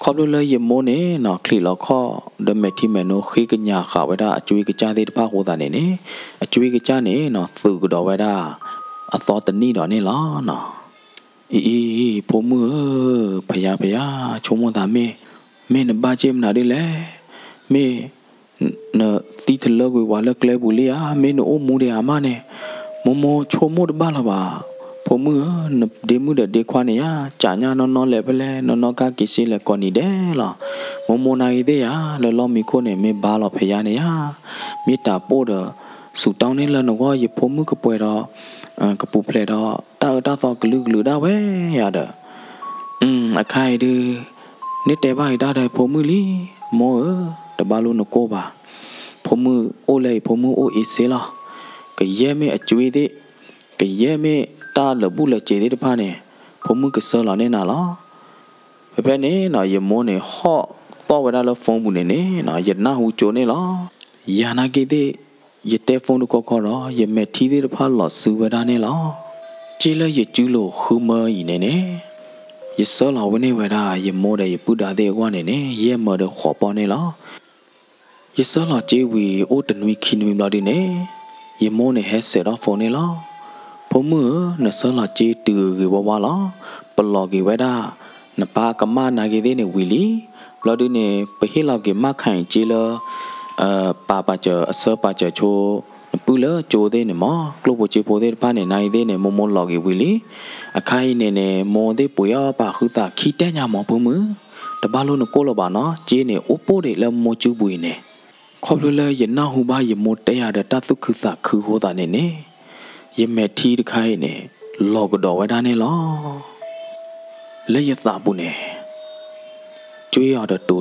ခီဖျိလၢယမိၢ်န့ၣ်နီၤ ချံးလီၤခီၣ်ဒီးမဲာ်ထံမဲာ်နိဃ့ကညးဃာ်ဝဲဒၣ်အကွ့ကစၢ်သ့ၣ်တဖၣ်အဃိသတးန့ၣ်န့ၣ် အကွ့ကစၢ်န့ၣ်နီၤ သုးကဒီးဝဲဒၣ်အသီတနံၣ်ဒီးန့ၣ်လီၤနီၤ. အံၤအံၤ ဖိမုၣ်ဧၢ, ဖယါဖယါ, ဆိကမိၣ်သးမ့ၢ်, မ့ၢ်နဘၣ်စ့ၢ်မနုၤဒ်လဲၣ်, မ့ၢ် နသံထလၢကွံာ်ပှၤလၢကျဲပူၤလံဧါ, မ့ၢ်နအိၣ်မူဒံးဧါမးန့ၣ်, မိၢ်မိၢ်ဆိကမိၣ်တဘၣ်လၢၤဘၣ်. ဖိမုၣ်ဧၢ, နဒ့မုၣ်ဒီးဒ့ခွါန့ၣ်ယါ, ကးညါနီၢ်နီၢ်လဲၤဖဲလဲၣ်, နီၢ်နီၢ်ကါက့ၤစ့လဲၤကိးနံၤဒဲးလီၤ. မိၢ်မိၢ်နာ်ဂ့ၤသ့ၣ်ယါ, လၢလီၢ်မံခိၣ်န့ၣ် မ့ၢ်ဘါလီၤဖယါန့ၣ်ယါ, မ့ၢ်တၢ်ပိၢ်ဒီး စူးတီန့ၢ်လၢနဂီၢ် ယဖိမုၣ်ကပှဲၤဒီး ကပူၤဖျဲးဒီးတၢ်အၢတၢ်သီကလုာ်ကလုာ်ဒၣ်ဝဲယါဒီး အခါအံၤဒုး န့ၢ်တဲဘၣ်အံၤတၢ်ဒီးဖိမုၣ်လံ, မိၢ်ဧၢ, တဘၣ်လိၣ်နကိၢ်ဘၣ်. ဖိမုၣ်အိၣ်လၢအံၤ ဖိမုၣ်အိၣ်အ့စ့လီၤ. ကယဲၢ်မ့ၢ်အကွ့သ့ၣ်, ကယဲၢ်မ့ၢ်တၢ်လၢာ်ဘူၣ်လၢာ်စ့ၤသ့ၣ်တဖၣ်န့ၣ် ဖိမုၣ်ကဆှၢလီၤန့ၢ်နၤလီၤ. ဖဲဖဲန့ၣ်နီၤ ယမိၢ်န့ၣ် ဟီၣ်သီၣ်ဝဲဒၣ်လၢ phone ပူၤန့ၣ်န့ၣ်နီၤ ယနၢ်ဟူကၠိန့ၣ်လီၤ. ယၤနာ်က့သ့ၣ် ယတဲ phone တခီခီဒီး ယမဲာ်ထံသ့ၣ်တဖၣ်လီၤစုဝဲဒၣ်န့ၣ်လီၤ. စ့လၢယစုလိာ်ဃုမၢအံၤန့ၣ်န့ၣ် ယဆှၢလီၤဝဲန့ၢ်ဝဲဒၣ် ယမိၢ်ဒီးယပုၢ်ဒါသ့ၣ်အဂီၢ်န့ၣ်န့ၣ် ယဲၢ်မၢဒီးဃိးပီၢ်န့ၣ်လီၤ. ယဆှၢလီၤစ့ဝံၤ အိၣ်တနွံခံနွံဘျီဒုန့ၣ် ယမိၢ်န့ၣ်ဟဲစဲးထီၣ် phone န့ၣ်လီၤ. ဖိမုၣ်ဧၢ, နဆှၢလီၤစ့တုၤဂ့ၤဂ့ၤဝါဝါလီၤ. ပလီၤက့ၤဝဲဒၣ် နပၢ်ကမၣ်နာ်က့သ့ၣ်န့ၣ်ဝံၤလံ. ဘျီဒုန့ၣ် ပဟ့ၣ်လီၤက့ၤမၣ်ခၣ်အံၤစ့လၢ ပာ်ပာ်စၢၤ အဆၢပာ်စၢၤဆိ နပုၢ်လၢကၠိသ့ၣ်န့ၣ်မး ကျိၣ်ဖိစ့ဖိသ့ၣ်တဖၣ်န့ၣ် နာ်က့သ့ၣ်န့ၣ် မိၢ်မိၢ်လီၤက့ၤဝံၤလံ. အခါအံၤန့ၣ်န့ၣ် မိၢ်သ့ၣ်ပှ့ၤအီၣ်ပာ်ဃုသးခံတဲညါမး ဖိမုၣ်, တဘၣ်လိၣ်နကိၢ်လၢၤဘၣ်နီၤ, စ့န့ၣ်အိၣ်ပိၢ်ဒံးလၢမိၢ်စုပူၤအံၤန့ၣ် ခီဖျိလၢယနၢ်ဟူဘၣ်ယမိၢ်တဲယၤဒီးတၢ်သူၣ်ခုသးခုအဃိသတးန့ၣ်န့ၣ် ယမဲာ်ထံတခါအံၤန့ၣ် လီၤကဒီးဝဲဒၣ်န့ၣ်လီၤ. လၢယသးပူၤန့ၣ် ကွ့အီၤဒီးတိၤလံ.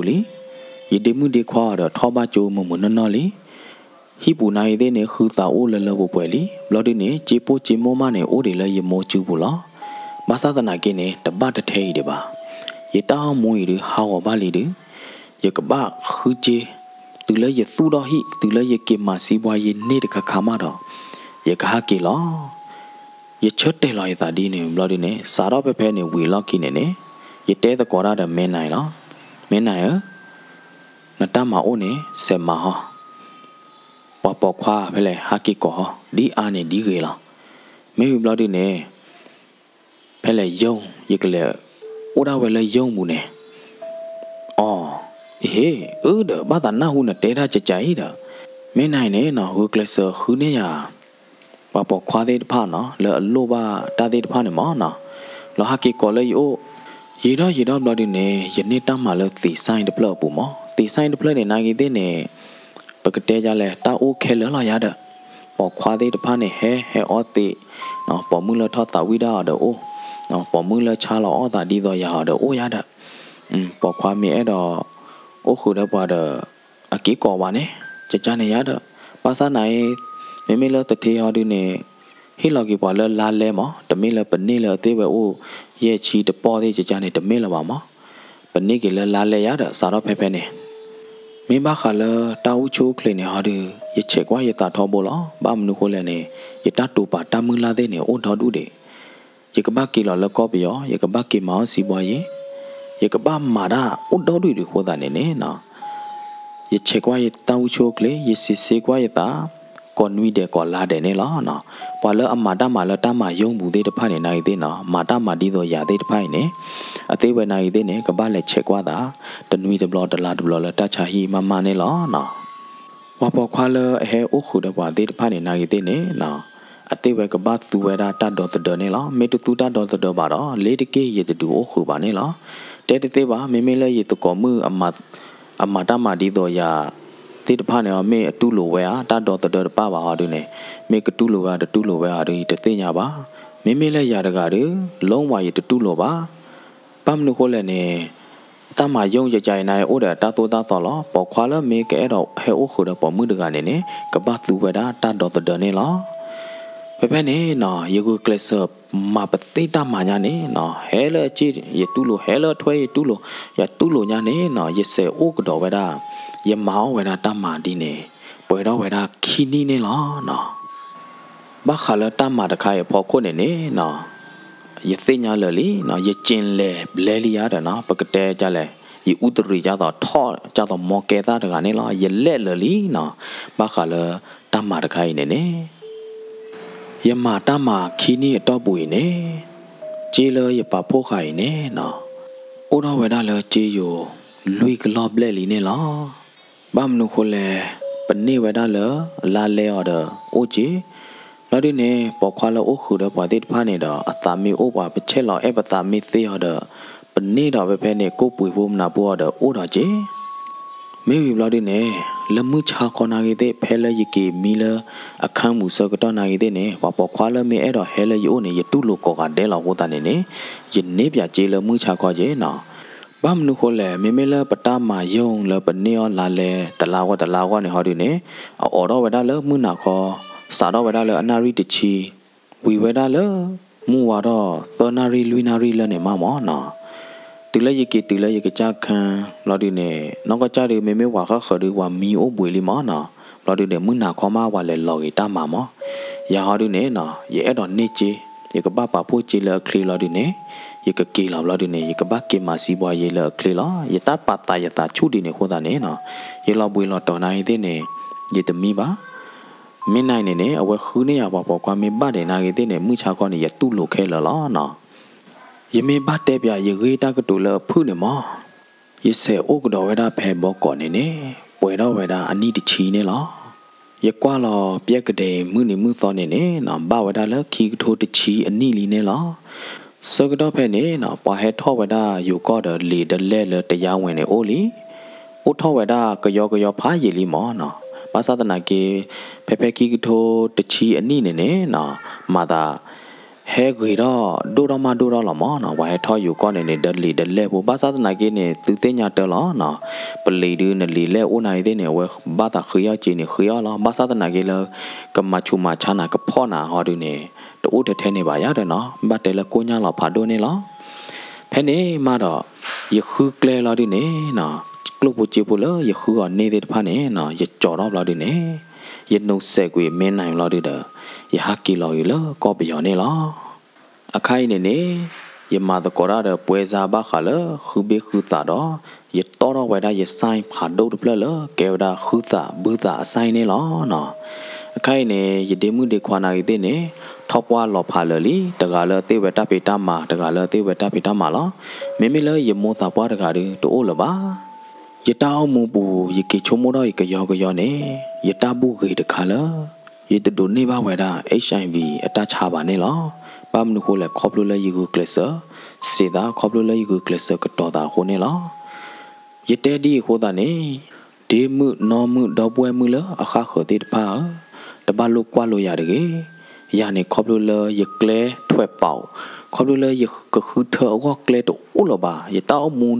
ယဒ့မုၣ်ဒ့ခွါအီၤဒီးထီၣ်ဘၣ်ကၠိမုၢ်မုၢ်နီၢ်နီၢ်လံ. ဟံၣ်ပူၤနာ်က့သ့ၣ်န့ၣ် ဃုသးအိၣ်လၢလၢပှဲၤပှဲၤလံ. ဘျီဒုန့ၣ် စ့ပိၢ်စ့မိၢ်မးန့ၣ် အိၣ်ဒံးလၢယမိၢ်စုပူၤလီၤ. ဘၣ်ဆၣ်သနာ်က့န့ၣ် တဘၣ်တထဲအံၤဒံးဘၣ်. ယတၢ်အိၣ်မူအံၤဒုး ဟးဂီၤဘၣ်လံဒုး ယကဘၣ်ဃုစ့, တုၤလၢယသူၣ်ထီၣ်ဟံၣ် တုၤလၢယက့ၤမၤစံးပှၤ ယန့ၢ်တခါခါမးဒီး ယကဟးက့ၤလီၤ. ယဆၢတဲာ်လီၤယသးဒ်န့ၣ်ဘျီဒုန့ၣ် စးထီၣ်ဖဲဖဲန့ၣ်ဝံၤအလီၢ်ခံန့ၣ်န့ၣ် ယတဲသကိးတၢ်ဒီးမဲနၤအံၤလီၤ. မဲနၤဧၢ, နတၢ်မၤအိၣ်န့ၣ် စဲးမၤဟီ, ပှၤပိာ်ခွါဖဲလဲၣ် ဟးက့ၤကိးဟီ, ဒ်အါန့ၣ်ဒ်ဂ့ၤလီၤ. မ့ၢ်ဝံၤဘျီဒုန့ၣ် ဖဲလဲၣ် ရုံး, ယကလဲၤအိၣ်ဒၣ်ဝဲလၢရုံးပူၤန့ၣ်. အိ အဟ့ၣ်, အၢဒီး ဘၣ်သးနၢ်ဟူနတဲတၢ်ကကးအံၤဒီး မဲနၤအံၤန့ၣ်နီၤ ဂုာ်ကျဲးစၢးဃုန့ၢ်ယၤ ပှၤပိာ်ခွါသ့ၣ်တဖၣ်နီၤ လၢအလိၣ်ဘၣ်တၢ်သ့ၣ်တဖၣ်န့ၣ်မးနီၤ လီၤဟးက့ၤကိးလၢယအိၣ်. ယံာ်ဒီးယံာ်ဒီးဘျီဒုန့ၣ် ယန့ၢ်တၢ်မၤလၢသ့ၣ်စၢ်တဖျၢၣ်အပူၤမး. သ့ၣ်စၢ်တဖျၢၣ်န့ၣ် နာ်က့သ့ၣ်န့ၣ် ပကတဲယလဲၣ် တၢ်အိၣ်ခဲလၢာ်လီၤယၤဒီး ပိာ်ခွါသ့ၣ်တဖၣ်န့ၣ် ဟဲဟဲအီသံး, ပိာ်မုၣ်လၢထီၣ်သးဝံၣ်ဒၣ်အီၤဒီးအိၣ်, ပိာ်မုၣ်လၢဆါလီၤအီၣ်သးဒ်သိးယၤအီၤဒီးအိၣ်ယၤဒီး ပိာ်ခွါမ့ၢ်အဲၣ်ဒိး အိၣ်ဃုာ်ဒီးပှၤဒီး အက့ၤကိးဝဲန့ၣ် ကကန့ၣ်ယၤဒီး ဘၣ်ဆၣ်နာ်အံၤ မ့မ့ၢ်လၢသထ့ဟီဒုန့ၣ် ဟ့ၣ်လီၤက့ၤပှၤလၢလါလဲမး တမ့ၢ်လၢပန့ၢ်လၢအသ့ၣ်ဝဲအိၣ် ယဲၢ်ဆံတပီၢ်သ့ၣ် ကကန့ၣ်တမ့ၢ်လၢၤဘၣ်မး. ပန့ၢ်က့ၤလၢလါလဲယၤဒီး စးထီၣ်ဖဲဖဲန့ၣ်, မ့ၢ်ဘၣ်ဃးလၢတၢ်အိၣ်ဆူၣ်အိၣ်ချ့န့ၣ်ဟီဒီး ယဆဲးကွၢ်ယသးထီဘိလီၤ. ဘၣ်မနုၤဃိလဲၣ်န့ၣ်, ယတၢ်တိာ်ပာ်တၢ်မုၢ်လၢ်သ့ၣ်န့ၣ် အိၣ်ဒီဒူၣ်ဒံး, ယကဘၣ်က့ၤလီၤလၢကီၢ်ပယီၤ, ယကဘၣ်က့ၤမၤအီၣ်စံးဘှါယ့ၤ, ယကဘၣ်မၤတၢ်အိၣ်ဒီဒူၣ်ဒံးအဃိသတးန့ၣ်န့ၣ် ယဆဲးကွၢ်ယတၢ်အိၣ်ဆူၣ်အိၣ်ချ့, ယစံးဆ့ကွၢ်ယသး, ကိးနွံဒဲးကိးလါဒဲးန့ၣ်လီၤ. ပှၤလၢအမၤတၢ်မၤလၢတၢ်မၤယိၣ်ပူၤသ့ၣ်တဖၣ်န့ၣ် နာ်ဂ့ၤသ့ၣ်န့ၣ်, မၤတၢ်မၤဒ်သိးယၤသ့ၣ်တဖၣ်အံၤန့ၣ်, အသ့ဝဲနာ်ဂ့ၤသ့ၣ်န့ၣ် ကဘၣ်လဲၤဆဲးကွၢ်သး, တနွံတဘျီတလါတဘျီလၢတၢ်ဆါဟံၣ်မးမးန့ၣ်လီၤ. ပှၤပိာ်ခွါလၢအဟဲအိၣ်ဃုာ်ဒီးပှၤသ့ၣ်တဖၣ်န့ၣ် နာ်ဂ့ၤသ့ၣ်န့ၣ် အသ့ဝဲကဘၣ်သူဝဲဒၣ်တၢ်ဒီသဒၢန့ၣ်လီၤ. မ့ၢ်တသူတၢ်ဒီသဒၢဘၣ်ဒီး လ့ၤတက့ၢ်ယတဒုးအိၣ်ဃုာ်ဘၣ်န့ၣ်လီၤ. တဲတသ့ဘၣ်, မ့မ့ၢ်လၢယသကိးမုၣ်အမၤတၢ်မၤဒ်သိးယၤသ့ၣ်တဖၣ်န့ၣ် မ့ၢ်အတူၢ်လိာ်ဝဲဧါ, တၢ်ဒီသဒၢတပၣ်ဘၣ်ဟီဒုန့ၣ်, မ့ၢ်ကတူၢ်လိာ်ဝဲဧါတတူၢ်လိာ်ဝဲဟီဒု ယတသ့ၣ်ညါဘၣ်. မ့မ့ၢ်လၢယၤတဂၤဒီး လုံးဝ ယတတူၢ်လိာ်ဘၣ်. ဘၣ်မနုၤဃိလဲၣ်န့ၣ်, တၢ်မၤယိၣ်ယကါအံၤန့ၣ် အိၣ်ဒီးတၢ်သိၣ်တၢ်သီလီၤ. ပိာ်ခွါလၢမ့ၢ်ကအဲၣ်ဒိးဟဲအိၣ်ဃုာ်ဒီးပိာ်မုၣ်တဂၤန့ၣ်န့ၣ် ကဘၣ်သူဝဲဒၣ်တၢ်ဒီသဒၢန့ၣ်လီၤ. ဖဲဖဲန့ၣ် ယဂုာ်ကျဲးစၢးမၤပသ့ၣ်တၢ်မၤညါန့ၣ်, ဟဲလၢအစ့ၣ်ယတူၢ်လိာ်, ဟဲလၢအထွဲယတူၢ်လိာ်, ယတူၢ်လိာ်ညါန့ၣ် ယစဲးအိၣ်ကဒီးဝဲဒၣ်, ယမၤအီၣ်ဝဲဒၣ်တၢ်မၤဒ်န့ၣ် ပှဲၤထီၣ်ဝဲဒၣ်ခံနံၣ်န့ၣ်လီၤ. ဘၣ်ဃးလၢတၢ်မၤတခါအံၤအဖီခိၣ်န့ၣ်န့ၣ်, ယသ့ၣ်ညါလၢာ်လံ, ယက့ၤလဲၤဘျဲလံယၤဒီး, ပကတဲဒ်လဲၣ်, ယအူတရံးဒ်သိးထီၣ်ဒ်သိးမီကဲသၣ်တဂၤန့ၣ်လီၤ. ယလဲၣ်လၢာ်လံန့ၣ်, ဘၣ်ဃးလၢတၢ်မၤတခါအံၤန့ၣ်န့ၣ် ယမၤတၢ်မၤခံနံၣ်အတီၢ်ပူၤအံၤန့ၣ်, စ့လၢယပာ်ဖှိၣ်ဃာ်အံၤန့ၣ်, အိၣ်ထီၣ်ဝဲဒၣ်လၢစ့ယိၤလွံၢ်ကလီၢ်ဘျဲၣ်လံန့ၣ်လီၤ. ဘၣ်မနုၤဃိလဲၣ်, ပန့ၢ်ဝဲဒၣ်လၢလါလဲအီၤဒီးအိၣ်က့ၤ, ဘျီဒုန့ၣ် ပိာ်ခွါလၢအိၣ်ဃုာ်ဒီးပှၤသ့ၣ်တဖၣ်န့ၣ်ဒီး အသးမ့ၢ်အိၣ်ပှၤ ပဆဲးလီၤအဲၣ်ပသးမ့ၢ်သ့အီၤဒီး, ပန့ၢ်ဒီးဖဲဖဲန့ၣ် ကိၣ်ပှ့ၤဖိမနၤဖိအီၤဒီးအိၣ်ဒီးက့ၤ မ့ၢ်ဝံၤဘျီဒုန့ၣ်, လၢမုၢ်ဆါခီနာ်ဂ့ၤသ့ၣ် ဖဲလၢယက့ၤမံလၢအခန်းမူးဆၢကတီၢ်နာ်ဂ့ၤသ့ၣ်န့ၣ်, ပှၤပိာ်ခွါလၢမ့ၢ်အဲၣ်ဒိးဟဲလၢယအိၣ်န့ၣ် ယတူၢ်လိာ်ကိးဂၤဒဲးလီၤအဃိသတးန့ၣ်န့ၣ်, ယန့ၢ်ပၠးစ့လၢမုၢ်ဆါခီက့ၤန့ၣ်. ဘၣ်မနုၤဃိလဲၣ်, မ့မ့ၢ်လၢပတၢ်မၤယိၣ်လၢပန့ၢ်အီၣ်လါလဲတလါအဂီၢ်န့ၣ်ဟီဒုန့ၣ်, အအိးထီၣ်ဝဲဒၣ်လၢမုၢ်နၤခီ, စးထီၣ်ဝဲဒၣ်လၢအနၣ်ရံၣ်တဆံ ဝံၤဝဲဒၣ်လၢ မုၢ်ဝါထီၣ်သၢနၣ်ရံၣ်လွံၢ်နၣ်ရံၣ်လၢန့ၣ်မးမးန့ၣ်, တုၤလၢယက့ၤတုၤလၢယကစၢ်ခန်းဘျီဒုန့ၣ်, နီၢ်ကီၢ်ကၢ်ဒု မ့မ့ၢ်ပှၤဃၣ်ဃၢၤဒု ပှၤမံအိၣ်ဘှံးလံမးန့ၣ်, ဘျီဒုန့ၣ် မုၢ်နၤခီမးပှၤလဲၤလီၤဂ့ၤတၢ်မၤမး, ယၤဟီဒုန့ၣ်, ယအဲၣ်ဒိးန့ၢ်စ့, ယကဘၣ်ပာ်ဖှိၣ်စ့လၢအချ့ဘျီဒုန့ၣ်, ယကက့ၤလီၤဘျီဒုန့ၣ် ယကဘၣ်က့ၤမၤစံးပှၤယ့လၢအချ့လီၤ. ယတၢ်ပာ်သးယသးဆူၣ်ဒ်န့ၣ်အဃိသတးန့ၣ်, ယလီၤဘှံးလီၤတီၤနာ်ဂ့ၤသ့ၣ်န့ၣ်, ယတမံဘၣ် မ့ၢ်နာ်န့ၣ်န့ၣ် အဝဲဃုန့ၢ်ယၤပှၤပိာ်ခွါမ့ၢ်ဘၣ်ဒဲးနာ်ဂ့ၤသ့ၣ်န့ၣ် မုၢ်ဆါခီန့ၣ် ယတူၢ်လိာ်ခဲလၢာ်လီၤ. ယမ့ၢ်ဘၣ်တဲပၠးယဂ့ၢ်တၢ်ကတိၤလၢအဖုၣ်န့ၣ်မး, ယဆဲးအိၣ်ကဒီးဝဲဒၣ်ဖဲဘီကီးန့ၣ်န့ၣ် ပှဲၤထီၣ်ဝဲဒၣ်အနံၣ်တဆံန့ၣ်လီၤ. ယကွၢ်လီၤပျဲကဒဲအံၤမုၢ်နံၤမုၢ်သီန့ၣ်န့ၣ် ဘၣ်ဝဲဒၣ်လၢခံကထိတဆံအနံၣ်လံန့ၣ်လီၤ. ဆၢကတီၢ်ဖဲန့ၣ် ပှၤဟဲထီၣ်ဝဲဒၣ်ယိၤကီၢ်ဒီးလံာ်ဒီးလဲၢ်လၢတယါဝဲန့ၣ်အိၣ်လံ အိၣ်ထီၣ်ဝဲဒၣ်ကယီကယီဖးယံာ်လံမး, ဘၣ်ဆၣ်သနာ်က့ ဖဲဖဲခံကထိတဆံအနံၣ်န့ၣ်န့ၣ် မၤသး ဟဲဂ့ၤထီၣ်ဒိၣ်ထီၣ်မးဒိၣ်ထီၣ်လီၤမး, ပှၤဟဲထီၣ်ယိၤကီၢ်န့ၣ်န့ၣ် ဒီးလံာ်ဒီးလဲၢ်ဖိ ဘၣ်ဆၣ်သနာ်က့န့ၣ် သုသ့ၣ်ညါတၢ်လီၤ, ပလံာ်ဒုးနလံာ်လဲၢ်အိၣ်နာ်ဂ့ၤသ့ၣ်န့ၣ် အဝဲဘၣ်သးဃ့အီၣ်စ့န့ၣ် ဃ့အီၣ်လီၤ, ဘၣ်ဆၣ်သနာ်က့လၢ ကမၤဆူးမၤဆါနၤ ကဖီၣ်နၤဟီဒုးန့ၣ် တအိၣ်ထဲထဲန့ၣ်ဘၣ်ယၤဒီးန့ၣ် ဘၣ်တဲလၢကိၣ်ညၣ်လီၤဖးဒိၣ်န့ၣ်လီၤ. ဖဲန့ၣ်မးဒီး ယဃုကျဲလီၤဒုးန့ၣ် ကျိၣ်ဖိစ့ဖိလၢယဃုအီၤန့ၢ်သ့ၣ်တဖၣ်န့ၣ် ယကၠီၤထီၣ်ဘျီဒုးန့ၣ် ယနိးစဲးကွံာ်မ့ၢ်နၤဘျီဒုးဒီး ယဟးက့ၤလီၤဂ့ၤလၢကီၢ်ပယီၤန့ၣ်လီၤ. အခါအံၤန့ၣ်န့ၣ် ယမၤသကိးတၢ်ဒီးပှဲၤစါဘၣ်ဃးလၢဃုဘ့ၣ်ဃုသးဒီး ယတီၣ်ထီၣ်ဝဲဒၣ်ယ sign ဖးဒိၣ်တဖျၢၣ်လၢကဲဝဲဒၣ်ဃုသးဘုသးအ sign န့ၣ်လီၤ. အခါအံၤန့ၣ် ယဒ့မုၣ်ဒ့ခွါနာ်ဂ့ၤသ့ၣ်န့ၣ် ထီၣ်ပှၢ်လီၤဖးလၢာ်လံ, တဂၤလၢအသ့ၣ်ဝဲတၢ်ဖံးတၢ်မၤ, တဂၤလၢအသ့ၣ်ဝဲတၢ်ဖံးတၢ်မၤလီၤ. မ့မ့ၢ်လၢယမိၢ်သးပှၢ်တဂၤဒီးတအိၣ်လၢၤဘၣ်. ယတၢ်အိၣ်မူပူၤ ယက့ၤဆိကမိၣ်ထီၣ်အံၤကယီကယီန့ၣ် ယတၢ်ဘူၣ်ဂ့ၤတခါလၢ ယတဒိးန့ၢ်ဘၣ်ဝဲဒၣ် HIV အတၢ်ဆါဘၣ်န့ၣ်လီၤ. ဘၣ်မနုၤဃိလဲၣ် ခီဖျိလၢယဂုာ်ကျဲးစၢး စံးသး ခီဖျိလၢယဂုာ်ကျဲးစၢးကတီၤသးအဃိန့ၣ်လီၤ. ယတဲဒ်အံၤအဃိသတးန့ၣ် ဒ့မုၣ်နီၢ်မုၣ်ဒီပုၢ်ဝဲၢ်မုၣ်လၢအဃၣ်ဃၢၤသ့ၣ်တဖၣ်ဧၢ, တဘၣ်လိၣ်ကွၢ်လိယၤတဂ့ၤ. ယၤန့ၣ်ခီဖျိလၢယကျဲထွဲးပာ်, ခီဖျိလၢယကဃုထၢအဂီၢ်ကျဲတအိၣ်လၢၤဘၣ်, ယတၢ်အိၣ်မူ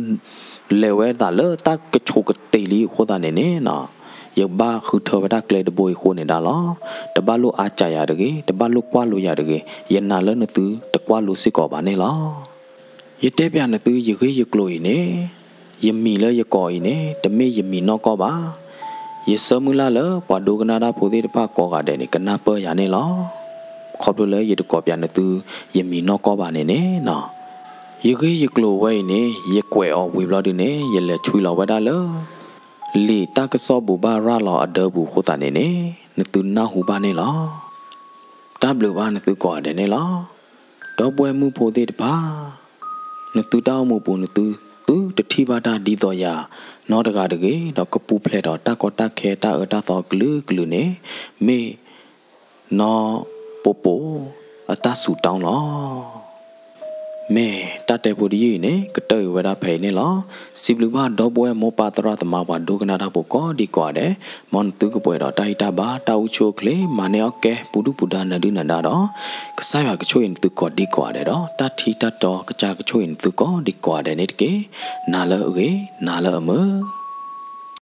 လဲၤဝဲဒၣ်လၢတၢ်ကဆိးကတ့ၤလံအဃိသတးန့ၣ်န့ၣ် ယဘၣ်ဃုထၢဝဲဒၣ်ကျဲတဘိအံၤအဃိန့ၣ်ဒၣ်လီၤ. တဘၣ်လိၣ်အါစးယၤတဂ့ၤ, တဘၣ်လိၣ်ကွၢ်လိယၤတဂ့ၤ, ယနာ်လၢနသုတကွၢ်လိစ့ၢ်ကီးဘၣ်န့ၣ်လီၤ. ယတဲပၠးနသုယဂ့ၢ်ယကျိၤအံၤန့ၣ် ယမံၤလၢယကိးအံၤန့ၣ် တမ့ၢ်ယမံၤနီၢ်ကီၢ်ဘၣ်. ယဆၢမုၢ်လၢ်လၢပှၤဒိကနၣ်တၢ်ဖိသ့ၣ်တဖၣ်ကိးဂၤဒဲးန့ၣ် ကနၢ်ပၢၢ်ယၤန့ၣ်လီၤ. ခီဖျိလၢယတကိးပၠးနသု ယမံၤနီၢ်ကီၢ်ဘၣ်န့ၣ်န့ၣ်လီၤ. ယဂ့ၢ်ယကျိၤဝဲအံၤန့ၣ် ယကွဲးအီၤဝံၤဘျီဒုန့ၣ် ယလဲၤဆွံလီၤဝဲဒၣ်လၢ လံာ်တၢ်ကစီၣ်ဘူၣ်ဘၣ်ရၤလီၤအဒၢပူၤအဃိသတးန့ၣ်န့ၣ် နသုနၢ်ဟူဘၣ်န့ၣ်လီၤ. တၢ်ဘျုးဘၣ်နသုကိးဂၤဒဲးန့ၣ်လီၤ. ဒီပုၢ်ဝဲၢ်မုၣ်ဖိသ့ၣ်တဖၣ် နသုတၢ်အိၣ်မူပူၤ နသုသုတထံၣ်ဘၣ်တၢ်ဒ်သိးယၤနီတဂၤတဂ့ၤ, ဒီးကပူၤဖျဲးဒီးတၢ်ကီတၢ်ခဲတၢ်အၢတၢ်သီကလုာ်ကလုာ်န့ၣ် မ့ၢ် နီၢ်ပိပိ အတၢ်စူၤတီလီၤ. မ့ၢ်တၢ်တဲဖိတယုၢ်အံၤန့ၣ် ကတၢၢ်အံၤဝဲဒၣ်ဖဲအံၤန့ၣ်လီၤ. စံးဘျုးဘၣ်ဒီပုၢ်ဝဲၢ်မိၢ်ပၢ်သရၣ်သမါပှၤဒိကနၣ်တၢ်ဖိကိးဒံကိးဂၤဒဲး, မ်နသုကပှဲၤဒီးတၢ်ဟံၣ်တၢ်ဘါတၢ်အိၣ်ဆူၣ်အိၣ်ချ့ မၤန့ၢ်အီၣ်ကဲ ပူၤဒုၣ်ပူၤဒါနၢၤဒုၣ်နၢၤဒါဒီး ကစၢ်ယွၤကဆိၣ်ဂ့ၤနသုကိးဒံကိးဂၤဒဲးဒီး တၢ်ထံတၢ်တီကစၢ်ကဆိၣ်ဂ့ၤနသုကိးဒံကိးဂၤဒဲးန့ၣ်တက့ၢ်. နၤလၢအဂ့ၤ, နၤလၢအမုာ်.